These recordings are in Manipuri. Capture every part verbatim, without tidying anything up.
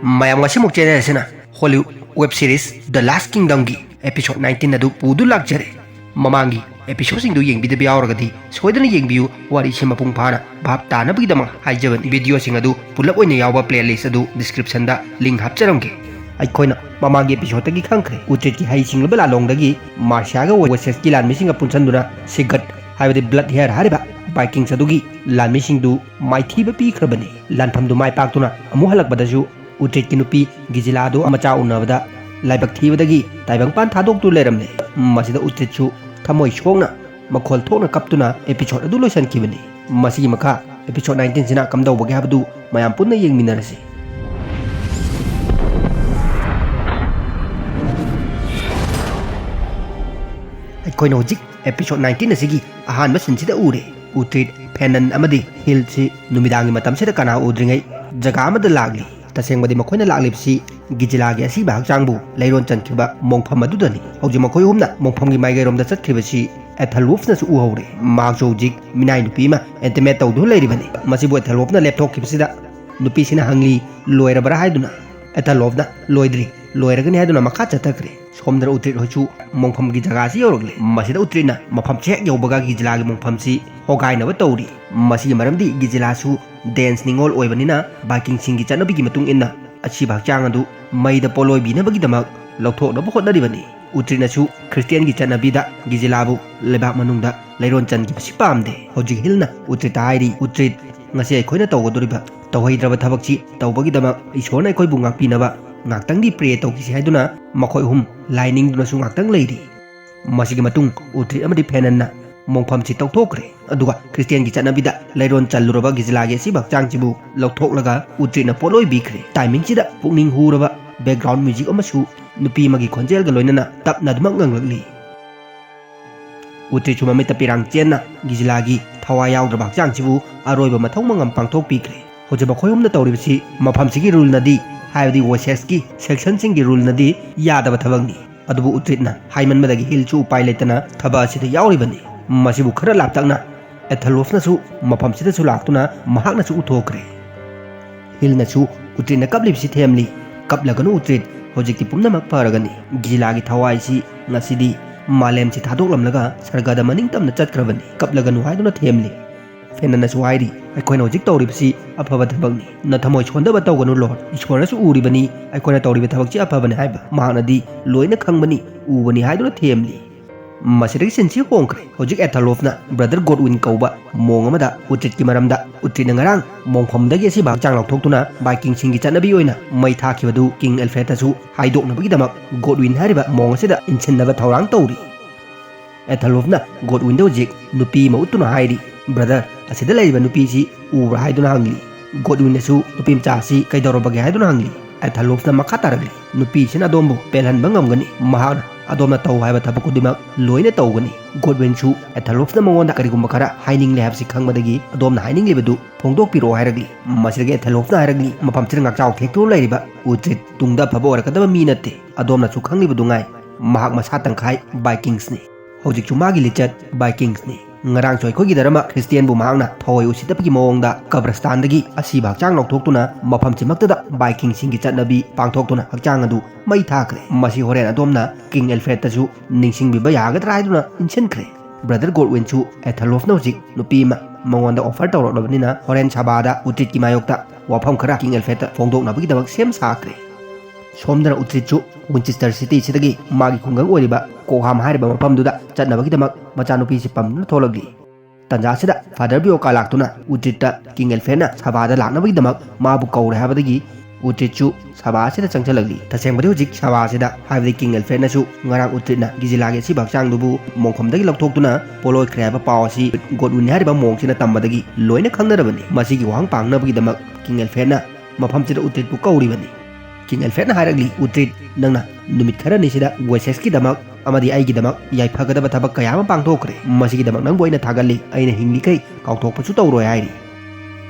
ꯃꯌꯥꯝ, ꯉꯁꯤꯃꯨꯛ ꯆꯦꯟꯅꯔꯁꯤꯅ Hollywood web series The Last Kingdomꯒꯤ episode nineteen ꯑꯗꯨ ꯄꯨꯗꯨ ꯂꯥꯛꯆꯔꯦ꯫ ꯃꯃꯥꯡꯒꯤ episodeꯁꯤꯡꯗꯨ ꯌꯦꯡꯕꯤꯗꯕ ꯌꯥꯎꯔꯒꯗꯤ ꯁꯣꯏꯗꯅ ꯌꯦꯡꯕꯤꯌꯨ꯫ ꯋꯥꯔꯤꯁꯤ ꯃꯄꯨꯡ ꯐꯥꯅ ꯚꯥꯞ ꯇꯥꯅꯕꯒꯤꯗꯃꯛ ꯍꯥꯏꯖꯕꯅꯤ꯫ Videoꯁꯤꯡ ꯑꯗꯨ ꯄꯨꯂꯞ ꯑꯣꯏꯅ ꯌꯥꯎꯕ playlist ꯑꯗꯨ descriptionꯗ link ꯍꯥꯞꯆꯔꯝꯒꯦ꯫ ꯑꯩꯈꯣꯏꯅ ꯃꯃꯥꯡꯒꯤ episodeꯇꯒꯤ ꯈꯪꯈ꯭ꯔꯦ, ꯎꯇ꯭ꯔꯤꯠꯀꯤ ꯍꯩ ꯁꯤꯡꯂꯕ ꯂꯥꯂꯣꯡꯗꯒꯤ ꯃꯥꯔꯁꯤꯌꯥꯒ ꯋꯦꯁꯦꯁꯀꯤ ꯂꯥꯟꯃꯤꯁꯤꯡꯒ ꯄꯨꯟꯁꯤꯟꯗꯨꯅ ꯁꯤꯒꯠ ꯍꯥꯏꯕꯗꯤ Bloodheir ꯍꯥꯏꯔꯤꯕ Vikings ꯑꯗꯨꯒꯤ ꯂꯥꯟꯃꯤꯁꯤꯡꯗꯨ ꯃꯥꯏꯊꯤꯕ ꯄꯤꯈ꯭ꯔꯕꯅꯤ꯫ ꯂꯥꯟꯐꯝꯗꯨ ꯃꯥꯏ ꯄꯥꯛꯇꯨꯅ ꯑꯃꯨꯛ ꯍꯜꯂꯛꯄꯗꯁꯨ ꯎꯇ꯭ꯔꯤꯠꯀꯤ ꯅꯨꯄꯤ ꯒꯤꯖꯤꯂꯥꯗꯨ ꯃꯆꯥ ꯎꯅꯕꯗ ꯂꯥꯏꯕꯛ ꯊꯤꯕꯗꯒꯤ ꯇꯥꯏꯕꯪꯄꯥꯟ ꯊꯥꯗꯣꯛꯇꯨ ꯂꯩꯔꯝꯂꯦ꯫ ꯃꯁꯤꯗ ꯎꯇ꯭ꯔꯤꯠꯁꯨ ꯊꯃꯣꯏ ꯁꯣꯛꯅ ꯃꯈꯣꯜ ꯊꯣꯛꯅ ꯀꯞꯇꯨꯅ episode ꯑꯗꯨ ꯂꯣꯏꯁꯤꯟꯈꯤꯕꯅꯤ꯫ ꯃꯁꯤꯒꯤ ꯃꯈꯥ episode nineteenꯁꯤꯅ ꯀꯝꯗꯧꯕꯒꯦ ꯍꯥꯏꯕꯗꯨ ꯃꯌꯥꯝ ꯄꯨꯟꯅ ꯌꯦꯡꯃꯤꯟꯅꯔꯁꯤ꯫ ꯑꯩꯈꯣꯏꯅ ꯍꯧꯖꯤꯛ episode nineteen ꯑꯁꯤꯒꯤ ꯑꯍꯥꯟꯕ sceneꯁꯤꯗ ꯎꯔꯦ꯫ ꯎꯇ꯭ꯔꯤꯠ, ꯐꯦꯅꯟ ꯑꯃꯗꯤ ꯍꯤꯜꯁꯤ ꯅꯨꯃꯤꯗꯥꯡꯒꯤ ꯃꯇꯝꯁꯤꯗ ꯀꯅꯥ ꯎꯗ꯭ꯔꯤꯉꯩ ꯖꯒꯥ ꯑꯃꯗ ꯂꯥꯛꯂꯤ꯫ ꯇꯁꯦꯡꯕꯗꯤ ꯃꯈꯣꯏꯅ ꯂꯥꯛꯂꯤꯕꯁꯤ ꯒꯤꯖꯤꯂꯥꯒꯤ ꯑꯁꯤꯕ ꯍꯛꯆꯥꯡꯕꯨ ꯂꯩꯔꯣꯟ ꯆꯟꯈꯤꯕ ꯃꯣꯡꯐꯝ ꯑꯗꯨꯗꯅꯤ꯫ ꯍꯧꯖꯤꯛ ꯃꯈꯣꯏ ꯑꯍꯨꯝꯅ ꯃꯣꯡꯐꯝꯒꯤ ꯃꯥꯏꯀꯩꯔꯣꯝꯗ ꯆꯠꯈ꯭ꯔꯤꯕꯁꯤ ꯑꯦꯊꯜꯋꯣꯐꯅꯁꯨ ꯎꯍꯧꯔꯦ꯫ ꯃꯍꯥꯛꯁꯨ ꯍꯧꯖꯤꯛ ꯃꯤꯅꯥꯏ ꯅꯨꯄꯤ ꯑꯃ intimate ꯇꯧꯗꯨꯅ ꯂꯩꯔꯤꯕꯅꯤ꯫ ꯃꯁꯤꯕꯨ ꯑꯦꯊꯜꯋꯣꯐꯅ ꯂꯦꯞꯊꯣꯛꯈꯤꯕꯁꯤꯗ ꯅꯨꯄꯤꯁꯤꯅ ꯍꯪꯂꯤ, "ꯂꯣꯏꯔꯕ꯭ꯔꯥ?" ꯍꯥꯏꯗꯨꯅ꯫ ꯑꯦꯊꯜꯋꯣꯐꯅ, "ꯂꯣꯏꯗ꯭ꯔꯤ, ꯂꯣꯏꯔꯒꯅꯤ" ꯍꯥꯏꯗꯨꯅ ꯃꯈꯥ ꯆꯠꯊꯈ꯭ꯔꯦ꯫ ꯁꯣꯝꯗꯅ ꯎꯇ꯭ꯔꯤꯠ ꯍꯣꯏꯁꯨ ꯃꯣꯡꯐꯝꯒꯤ ꯖꯒꯥꯁꯤ ꯌꯧꯔꯛꯂꯦ꯫ ꯃꯁꯤꯗ ꯎꯇ꯭ꯔꯤꯠꯅ ꯃꯐꯝꯁꯤ ꯍꯦꯛ ꯌꯧꯕꯒ ꯒꯤꯖꯤꯂꯥꯒꯤ ꯃꯣꯡꯐꯝꯁꯤ ꯍꯣꯒꯥꯏꯅꯕ ꯇꯧꯔꯤ꯫ ꯃꯁꯤꯒꯤ ꯃꯔꯝꯗꯤ ꯒꯤꯖꯤꯂꯥꯁꯨ ꯗꯦꯟꯁ ꯅꯤꯉꯣꯜ ꯑꯣꯏꯕꯅꯤꯅ, ꯚꯥꯏꯀꯤꯡꯁꯤꯡꯒꯤ ꯆꯠꯅꯕꯤꯒꯤ ꯃꯇꯨꯡ ꯏꯟꯅ ꯑꯁꯤꯕ ꯍꯛꯆꯥꯡ ꯑꯗꯨ ꯃꯩꯗ ꯄꯣꯠꯂꯣꯏꯕꯤꯅꯕꯒꯤꯗꯃꯛ ꯂꯧꯊꯣꯛꯅꯕ ꯍꯣꯠꯅꯔꯤꯕꯅꯤ꯫ ꯎꯇ꯭ꯔꯤꯠꯅꯁꯨ ꯈ꯭ꯔꯤꯁꯇꯤꯌꯥꯟꯒꯤ ꯆꯠꯅꯕꯤꯗ ꯒꯤꯖꯤꯂꯥꯕꯨ ꯂꯩꯕꯥꯛ ꯃꯅꯨꯡꯗ ꯂꯩꯔꯣꯟ ꯆꯟꯈꯤꯕꯁꯤ ꯄꯥꯝꯗꯦ꯫ ꯍꯧꯖꯤꯛ ꯍꯤꯜꯅ ꯎꯇ꯭ꯔꯤꯠꯇ ꯍꯥꯏꯔꯤ, "ꯎꯇ꯭ꯔꯤꯠ, ꯉꯁꯤ ꯑꯩꯈꯣꯏꯅ ꯇꯧꯒꯗꯧꯔꯤꯕ ꯇꯧꯍꯩꯗ꯭ꯔꯕ ꯊꯕꯛꯁꯤ ꯇꯧꯕꯒꯤꯗꯃꯛ ꯏꯁꯣꯔꯅ ꯑꯩꯈꯣꯏꯕꯨ ꯉꯥꯛꯄꯤꯅꯕ ꯉꯥꯛꯇꯪꯗꯤ pray ꯇꯧꯈꯤꯁꯤ" ꯍꯥꯏꯗꯨꯅ ꯃꯈꯣꯏ ꯑꯍꯨꯝ ꯂꯥꯏ ꯅꯤꯡꯗꯨꯅꯁꯨ ꯉꯥꯛꯇꯪ ꯂꯩꯔꯤ꯫ ꯃꯁꯤꯒꯤ ꯃꯇꯨꯡ ꯎꯇ꯭ꯔꯤꯠ ꯑꯃꯗꯤ ꯐꯦꯅꯟꯅ ꯃꯣꯡꯐꯝꯁꯤ ꯇꯧꯊꯣꯛꯈ꯭ꯔꯦ꯫ ꯑꯗꯨꯒ ꯈ꯭ꯔꯤꯁꯇꯤꯌꯥꯟꯒꯤ ꯆꯠꯅꯕꯤꯗ ꯂꯩꯔꯣꯟ ꯆꯜꯂꯨꯔꯕ ꯒꯤꯖꯤꯂꯥꯒꯤ ꯑꯁꯤꯕ ꯍꯛꯆꯥꯡꯁꯤꯕꯨ ꯂꯧꯊꯣꯛꯂꯒ ꯎꯇ꯭ꯔꯤꯠꯅ ꯄꯣꯠꯂꯣꯏꯕꯤꯈ꯭ꯔꯦ꯫ Timingꯁꯤꯗ ꯄꯨꯛꯅꯤꯡ ꯍꯨꯔꯕ background music ꯑꯃꯁꯨ ꯅꯨꯄꯤ ꯑꯃꯒꯤ ꯈꯣꯟꯖꯦꯜꯒ ꯂꯣꯏꯅꯅ ꯇꯞꯅ ꯑꯗꯨꯃꯛ ꯉꯪꯂꯛꯂꯤ꯫ ꯎꯇ꯭ꯔꯤꯠꯁꯨ ꯃꯃꯤꯠꯇ ꯄꯤꯔꯥꯡ ꯆꯦꯟꯅ ꯒꯤꯖꯤꯂꯥꯒꯤ ꯊꯋꯥꯏ ꯌꯥꯎꯗ꯭ꯔꯕ ꯍꯛꯆꯥꯡꯁꯤꯕꯨ ꯑꯔꯣꯏꯕ ꯃꯊꯧ ꯃꯉꯝ ꯄꯥꯡꯊꯣꯛꯄꯤꯈ꯭ꯔꯦ꯫ ꯍꯧꯖꯤꯛ ꯃꯈꯣꯏ ꯑꯍꯨꯝꯅ ꯇꯧꯔꯤꯕꯁꯤ ꯃꯐꯝꯁꯤꯒꯤ ruleꯅꯗꯤ, ꯍꯥꯏꯕꯗꯤ ꯋꯦꯁꯦꯁꯀꯤ sectionꯁꯤꯡꯒꯤ ruleꯅꯗꯤ ꯌꯥꯗꯕ ꯊꯕꯛꯅꯤ꯫ ꯑꯗꯨꯕꯨ ꯎꯇ꯭ꯔꯤꯠꯅ ꯍꯥꯏꯃꯟꯕꯗꯒꯤ ꯍꯤꯜꯁꯨ ꯎꯄꯥꯏ ꯂꯩꯇꯅ ꯊꯕꯛ ꯑꯁꯤꯗ ꯌꯥꯎꯔꯤꯕꯅꯤ꯫ ꯃꯁꯤꯕꯨ ꯈꯔ ꯂꯥꯞꯇꯛꯅ ꯑꯦꯊꯜꯋꯣꯐꯅꯁꯨ ꯃꯐꯝꯁꯤꯗꯁꯨ ꯂꯥꯛꯇꯨꯅ ꯃꯍꯥꯛꯅꯁꯨ ꯎꯊꯣꯛꯈ꯭ꯔꯦ꯫ ꯍꯤꯜꯅꯁꯨ ꯎꯇ꯭ꯔꯤꯠꯅ ꯀꯞꯂꯤꯕꯁꯤ ꯊꯦꯝꯂꯤ꯫ "ꯀꯞꯂꯒꯅꯨ ꯎꯇ꯭ꯔꯤꯠ, ꯍꯧꯖꯤꯛꯇꯤ ꯄꯨꯝꯅꯃꯛ ꯐꯔꯒꯅꯤ꯫ ꯒꯤꯖꯤꯂꯥꯒꯤ ꯊꯋꯥꯏꯁꯤ ꯉꯁꯤꯗꯤ ꯃꯥꯂꯦꯝꯁꯤ ꯊꯥꯗꯣꯛꯂꯝꯂꯒ ꯁꯔꯒꯗ ꯃꯅꯤꯡ ꯇꯝꯅ ꯆꯠꯈ꯭ꯔꯕꯅꯤ꯫ ꯀꯞꯂꯒꯅꯨ" ꯍꯥꯏꯗꯨꯅ ꯊꯦꯝꯂꯤ꯫ ꯐꯦꯅꯟꯅꯁꯨ ꯍꯥꯏꯔꯤ, "ꯑꯩꯈꯣꯏꯅ ꯍꯧꯖꯤꯛ ꯇꯧꯔꯤꯕꯁꯤ ꯑꯐꯕ ꯊꯕꯛꯅꯤ꯫ ꯅꯊꯃꯣꯏ ꯁꯣꯟꯗꯕ ꯇꯧꯒꯅꯨ ꯂꯣꯔꯗ꯫ ꯏꯁꯣꯔꯅꯁꯨ ꯎꯔꯤꯕꯅꯤ ꯑꯩꯈꯣꯏꯅ ꯇꯧꯔꯤꯕ ꯊꯕꯛꯁꯤ ꯑꯐꯕꯅꯤ ꯍꯥꯏꯕ꯫ ꯃꯍꯥꯛꯅꯗꯤ ꯂꯣꯏꯅ ꯈꯪꯕꯅꯤ, ꯎꯕꯅꯤ" ꯍꯥꯏꯗꯨꯅ ꯊꯦꯝꯂꯤ꯫ ꯃꯁꯤꯗꯒꯤ ꯁꯤꯟꯁꯤ ꯍꯣꯡꯈ꯭ꯔꯦ꯫ ꯍꯧꯖꯤꯛ ꯑꯦꯊꯂꯣꯐꯅ ꯕ꯭ꯔꯗꯔ ꯒꯣꯗꯋꯤꯟ ꯀꯧꯕ ꯃꯣꯡ ꯑꯃꯗ ꯎꯇ꯭ꯔꯤꯠꯀꯤ ꯃꯔꯝꯗ, ꯎꯇ꯭ꯔꯤꯠꯅ ꯉꯔꯥꯡ ꯃꯣꯡꯐꯝꯗꯒꯤ ꯑꯁꯤꯕ ꯍꯛꯆꯥꯡ ꯂꯧꯊꯣꯛꯇꯨꯅ ꯕꯥꯏꯀꯤꯡꯁꯤꯡꯒꯤ ꯆꯠꯅꯕꯤ ꯑꯣꯏꯅ ꯃꯩ ꯊꯥꯈꯤꯕꯗꯨ ꯀꯤꯡ ꯑꯦꯜꯐ꯭ꯔꯦꯗꯇꯁꯨ ꯍꯥꯏꯗꯣꯛꯅꯕꯒꯤꯗꯃꯛ ꯒꯣꯗꯋꯤꯟ ꯍꯥꯏꯔꯤꯕ ꯃꯣꯡ ꯑꯁꯤꯗ ꯏꯟꯁꯤꯟꯅꯕ ꯊꯧꯔꯥꯡ ꯇꯧꯔꯤ꯫ ꯑꯦꯊꯂꯣꯐꯅ ꯒꯣꯗꯋꯤꯟꯗ ꯍꯧꯖꯤꯛ ꯅꯨꯄꯤ ꯑꯃ ꯎꯠꯇꯨꯅ ꯍꯥꯏꯔꯤ, "ꯕ꯭ꯔꯗꯔ, ꯑꯁꯤꯗ ꯂꯩꯔꯤꯕ ꯅꯨꯄꯤꯁꯤ ꯎꯕ꯭ꯔꯥ?" ꯍꯥꯏꯗꯨꯅ ꯍꯪꯂꯤ꯫ ꯒꯣꯗꯋꯤꯟꯅꯁꯨ ꯅꯨꯄꯤ ꯃꯆꯥ ꯑꯁꯤ ꯀꯩꯗꯧꯔꯕꯒꯦ ꯍꯥꯏꯗꯨꯅ ꯍꯪꯂꯤ꯫ ꯑꯦꯊꯂꯣꯐꯅ ꯃꯈꯥ ꯇꯥꯔꯛꯂꯤ, "ꯅꯨꯄꯤꯁꯤꯅ ꯑꯗꯣꯝꯕꯨ ꯄꯦꯜꯍꯟꯕ ꯉꯝꯒꯅꯤ꯫ ꯃꯍꯥꯛꯅ ꯑꯗꯣꯝꯅ ꯇꯧ ꯍꯥꯏꯕ ꯊꯕꯛ ꯈꯨꯗꯤꯡꯃꯛ ꯂꯣꯏꯅ ꯇꯧꯒꯅꯤ꯫" ꯒꯣꯗꯋꯤꯟꯁꯨ ꯑꯦꯊꯂꯣꯐꯅ ꯃꯉꯣꯟꯗ ꯀꯔꯤꯒꯨꯝꯕ ꯈꯔ ꯍꯥꯏꯅꯤꯡꯂꯦ ꯍꯥꯏꯕꯁꯤ ꯈꯪꯕꯗꯒꯤ ꯑꯗꯣꯝꯅ ꯍꯥꯏꯅꯤꯡꯂꯤꯕꯗꯨ ꯐꯣꯡꯗꯣꯛꯄꯤꯔꯛꯑꯣ ꯍꯥꯏꯔꯛꯂꯤ꯫ ꯃꯁꯤꯗꯒꯤ ꯑꯦꯊꯂꯣꯐꯅ ꯍꯥꯏꯔꯛꯂꯤ, "ꯃꯐꯝꯁꯤꯗ ꯉꯥꯛꯆꯥꯎ ꯊꯦꯛꯇꯨꯅ ꯂꯩꯔꯤꯕ ꯎꯇ꯭ꯔꯤꯠ ꯇꯨꯡꯗ ꯑꯐꯕ ꯑꯣꯏꯔꯛꯀꯗꯕ ꯃꯤ ꯅꯠꯇꯦ꯫ ꯑꯗꯣꯝꯅꯁꯨ ꯈꯪꯂꯤꯕꯗꯨ ꯉꯥꯏ, ꯃꯍꯥꯛ ꯃꯁꯥ ꯇꯪꯈꯥꯏ ꯕꯥꯏꯀꯤꯡꯁꯅꯤ꯫ ꯍꯧꯖꯤꯛꯁꯨ ꯃꯥꯒꯤ ꯂꯤꯆꯠ ꯕꯥꯏꯀꯤꯡꯁꯅꯤ꯫ ꯉꯔꯥꯡꯁꯨ ꯑꯩꯈꯣꯏꯒꯤ ꯙꯔꯃ ꯈ꯭ꯔꯤꯁꯇꯤꯌꯥꯟꯕꯨ ꯃꯍꯥꯛꯅ ꯊꯑꯣꯏ ꯎꯁꯤꯠꯇꯕꯒꯤ ꯃꯑꯣꯡꯗ ꯀꯕ꯭ꯔꯁꯇꯥꯟꯗꯒꯤ ꯑꯁꯤꯕ ꯍꯛꯆꯥꯡ ꯂꯧꯊꯣꯛꯇꯨꯅ ꯃꯐꯝꯁꯤꯃꯛꯇꯗ ꯕꯥꯏꯀꯤꯡꯁꯤꯡꯒꯤ ꯆꯠꯅꯕꯤ ꯄꯥꯡꯊꯣꯛꯇꯨꯅ ꯍꯛꯆꯥꯡ ꯑꯗꯨ ꯃꯩ ꯊꯥꯈ꯭ꯔꯦ꯫ ꯃꯁꯤ ꯍꯣꯔꯦꯟ ꯑꯗꯣꯝꯅ ꯀꯤꯡ ꯑꯦꯜꯐ꯭ꯔꯦꯗꯇꯁꯨ ꯅꯤꯡꯁꯤꯡꯕꯤꯕ ꯌꯥꯒꯗ꯭ꯔꯥ?" ꯍꯥꯏꯗꯨꯅ ꯏꯟꯁꯤꯟꯈ꯭ꯔꯦ꯫ ꯕ꯭ꯔꯗꯔ ꯒꯣꯗꯋꯤꯟꯁꯨ ꯑꯦꯊꯂꯣꯐꯅ ꯍꯧꯖꯤꯛ ꯅꯨꯄꯤ ꯑꯃ ꯃꯉꯣꯟꯗ ꯑꯣꯐꯔ ꯇꯧꯔꯛꯂꯕꯅꯤꯅ ꯍꯣꯔꯦꯟ ꯁꯚꯥꯗ ꯎꯇ꯭ꯔꯤꯠꯀꯤ ꯃꯥꯌꯣꯛꯇ ꯋꯥꯐꯝ ꯈꯔ ꯀꯤꯡ ꯑꯦꯜꯐ꯭ꯔꯦꯗꯇ ꯐꯣꯡꯗꯣꯛꯅꯕꯒꯤꯗꯃꯛ ꯁꯦꯝ ꯁꯥꯈ꯭ꯔꯦ꯫ ꯁꯣꯝꯗꯅ ꯎꯇ꯭ꯔꯤꯠꯁꯨ ꯋꯤꯟꯆꯦꯁꯇꯔ ꯁꯤꯇꯤꯁꯤꯗꯒꯤ ꯃꯥꯒꯤ ꯈꯨꯡꯒꯪ ꯑꯣꯏꯔꯤꯕ ꯀꯣꯛꯍꯥꯝ ꯍꯥꯏꯔꯤꯕ ꯃꯐꯝꯗꯨꯗ ꯆꯠꯅꯕꯒꯤꯗꯃꯛ ꯃꯆꯥꯅꯨꯄꯤꯁꯤ ꯄꯝꯗꯨꯅ ꯊꯣꯛꯂꯛꯂꯤ꯫ ꯇꯟꯖꯥꯁꯤꯗ ꯐꯥꯗꯔ ꯕꯤꯌꯣꯀꯥ ꯂꯥꯛꯇꯨꯅ ꯎꯇ꯭ꯔꯤꯠꯇ ꯀꯤꯡ ꯑꯦꯜꯐ꯭ꯔꯦꯗꯅ ꯁꯚꯥꯗ ꯂꯥꯛꯅꯕꯒꯤꯗꯃꯛ ꯃꯥꯕꯨ ꯀꯧꯔꯦ ꯍꯥꯏꯕꯗꯒꯤ ꯎꯇ꯭ꯔꯤꯠꯁꯨ ꯁꯚꯥ ꯑꯁꯤꯗ ꯆꯪꯁꯤꯜꯂꯛꯂꯤ꯫ ꯇꯁꯦꯡꯕꯗꯤ ꯍꯧꯖꯤꯛ ꯁꯚꯥ ꯑꯁꯤꯗ, ꯍꯥꯏꯕꯗꯤ ꯀꯤꯡ ꯑꯦꯜꯐ꯭ꯔꯦꯗꯅꯁꯨ ꯉꯔꯥꯡ ꯎꯇ꯭ꯔꯤꯠꯅ ꯒꯤꯖꯤꯂꯥꯒꯤ ꯑꯁꯤꯕ ꯍꯛꯆꯥꯡꯗꯨꯕꯨ ꯃꯣꯡꯐꯝꯗꯒꯤ ꯂꯧꯊꯣꯛꯇꯨꯅ ꯄꯣꯠꯂꯣꯏꯈ꯭ꯔꯦ ꯍꯥꯏꯕ ꯄꯥꯎ ꯑꯁꯤ ꯒꯣꯗꯋꯤꯟ ꯍꯥꯏꯔꯤꯕ ꯃꯣꯡꯁꯤꯅ ꯇꯝꯕꯗꯒꯤ ꯂꯣꯏꯅ ꯈꯪꯅꯔꯕꯅꯤ꯫ ꯃꯁꯤꯒꯤ ꯋꯥꯍꯪ ꯄꯥꯡꯅꯕꯒꯤꯗꯃꯛ ꯀꯤꯡ ꯑꯦꯜꯐ꯭ꯔꯦꯗꯅ ꯃꯐꯝꯁꯤꯗ ꯎꯇ꯭ꯔꯤꯠꯄꯨ ꯀꯧꯔꯤꯕꯅꯤ꯫ ꯀꯤꯡ ꯑꯦꯜꯐ꯭ꯔꯦꯗꯅ ꯍꯥꯏꯔꯛꯂꯤ, "ꯎꯇ꯭ꯔꯤꯠ, ꯅꯪꯅ ꯅꯨꯃꯤꯠ ꯈꯔꯅꯤꯁꯤꯗ ꯋꯦꯁꯦꯁꯀꯤꯗꯃꯛ ꯑꯃꯗꯤ ꯑꯩꯒꯤꯗꯃꯛ ꯌꯥꯏꯐꯒꯗꯕ ꯊꯕꯛ ꯀꯌꯥ ꯑꯃ ꯄꯥꯡꯊꯣꯛꯈ꯭ꯔꯦ꯫ ꯃꯁꯤꯒꯤꯗꯃꯛ ꯅꯪꯕꯨ ꯑꯩꯅ ꯊꯥꯒꯠꯂꯤ꯫ ꯑꯩꯅ ꯍꯤꯡꯂꯤꯈꯩ ꯀꯥꯎꯊꯣꯛꯄꯁꯨ ꯇꯧꯔꯣꯏ" ꯍꯥꯏꯔꯤ꯫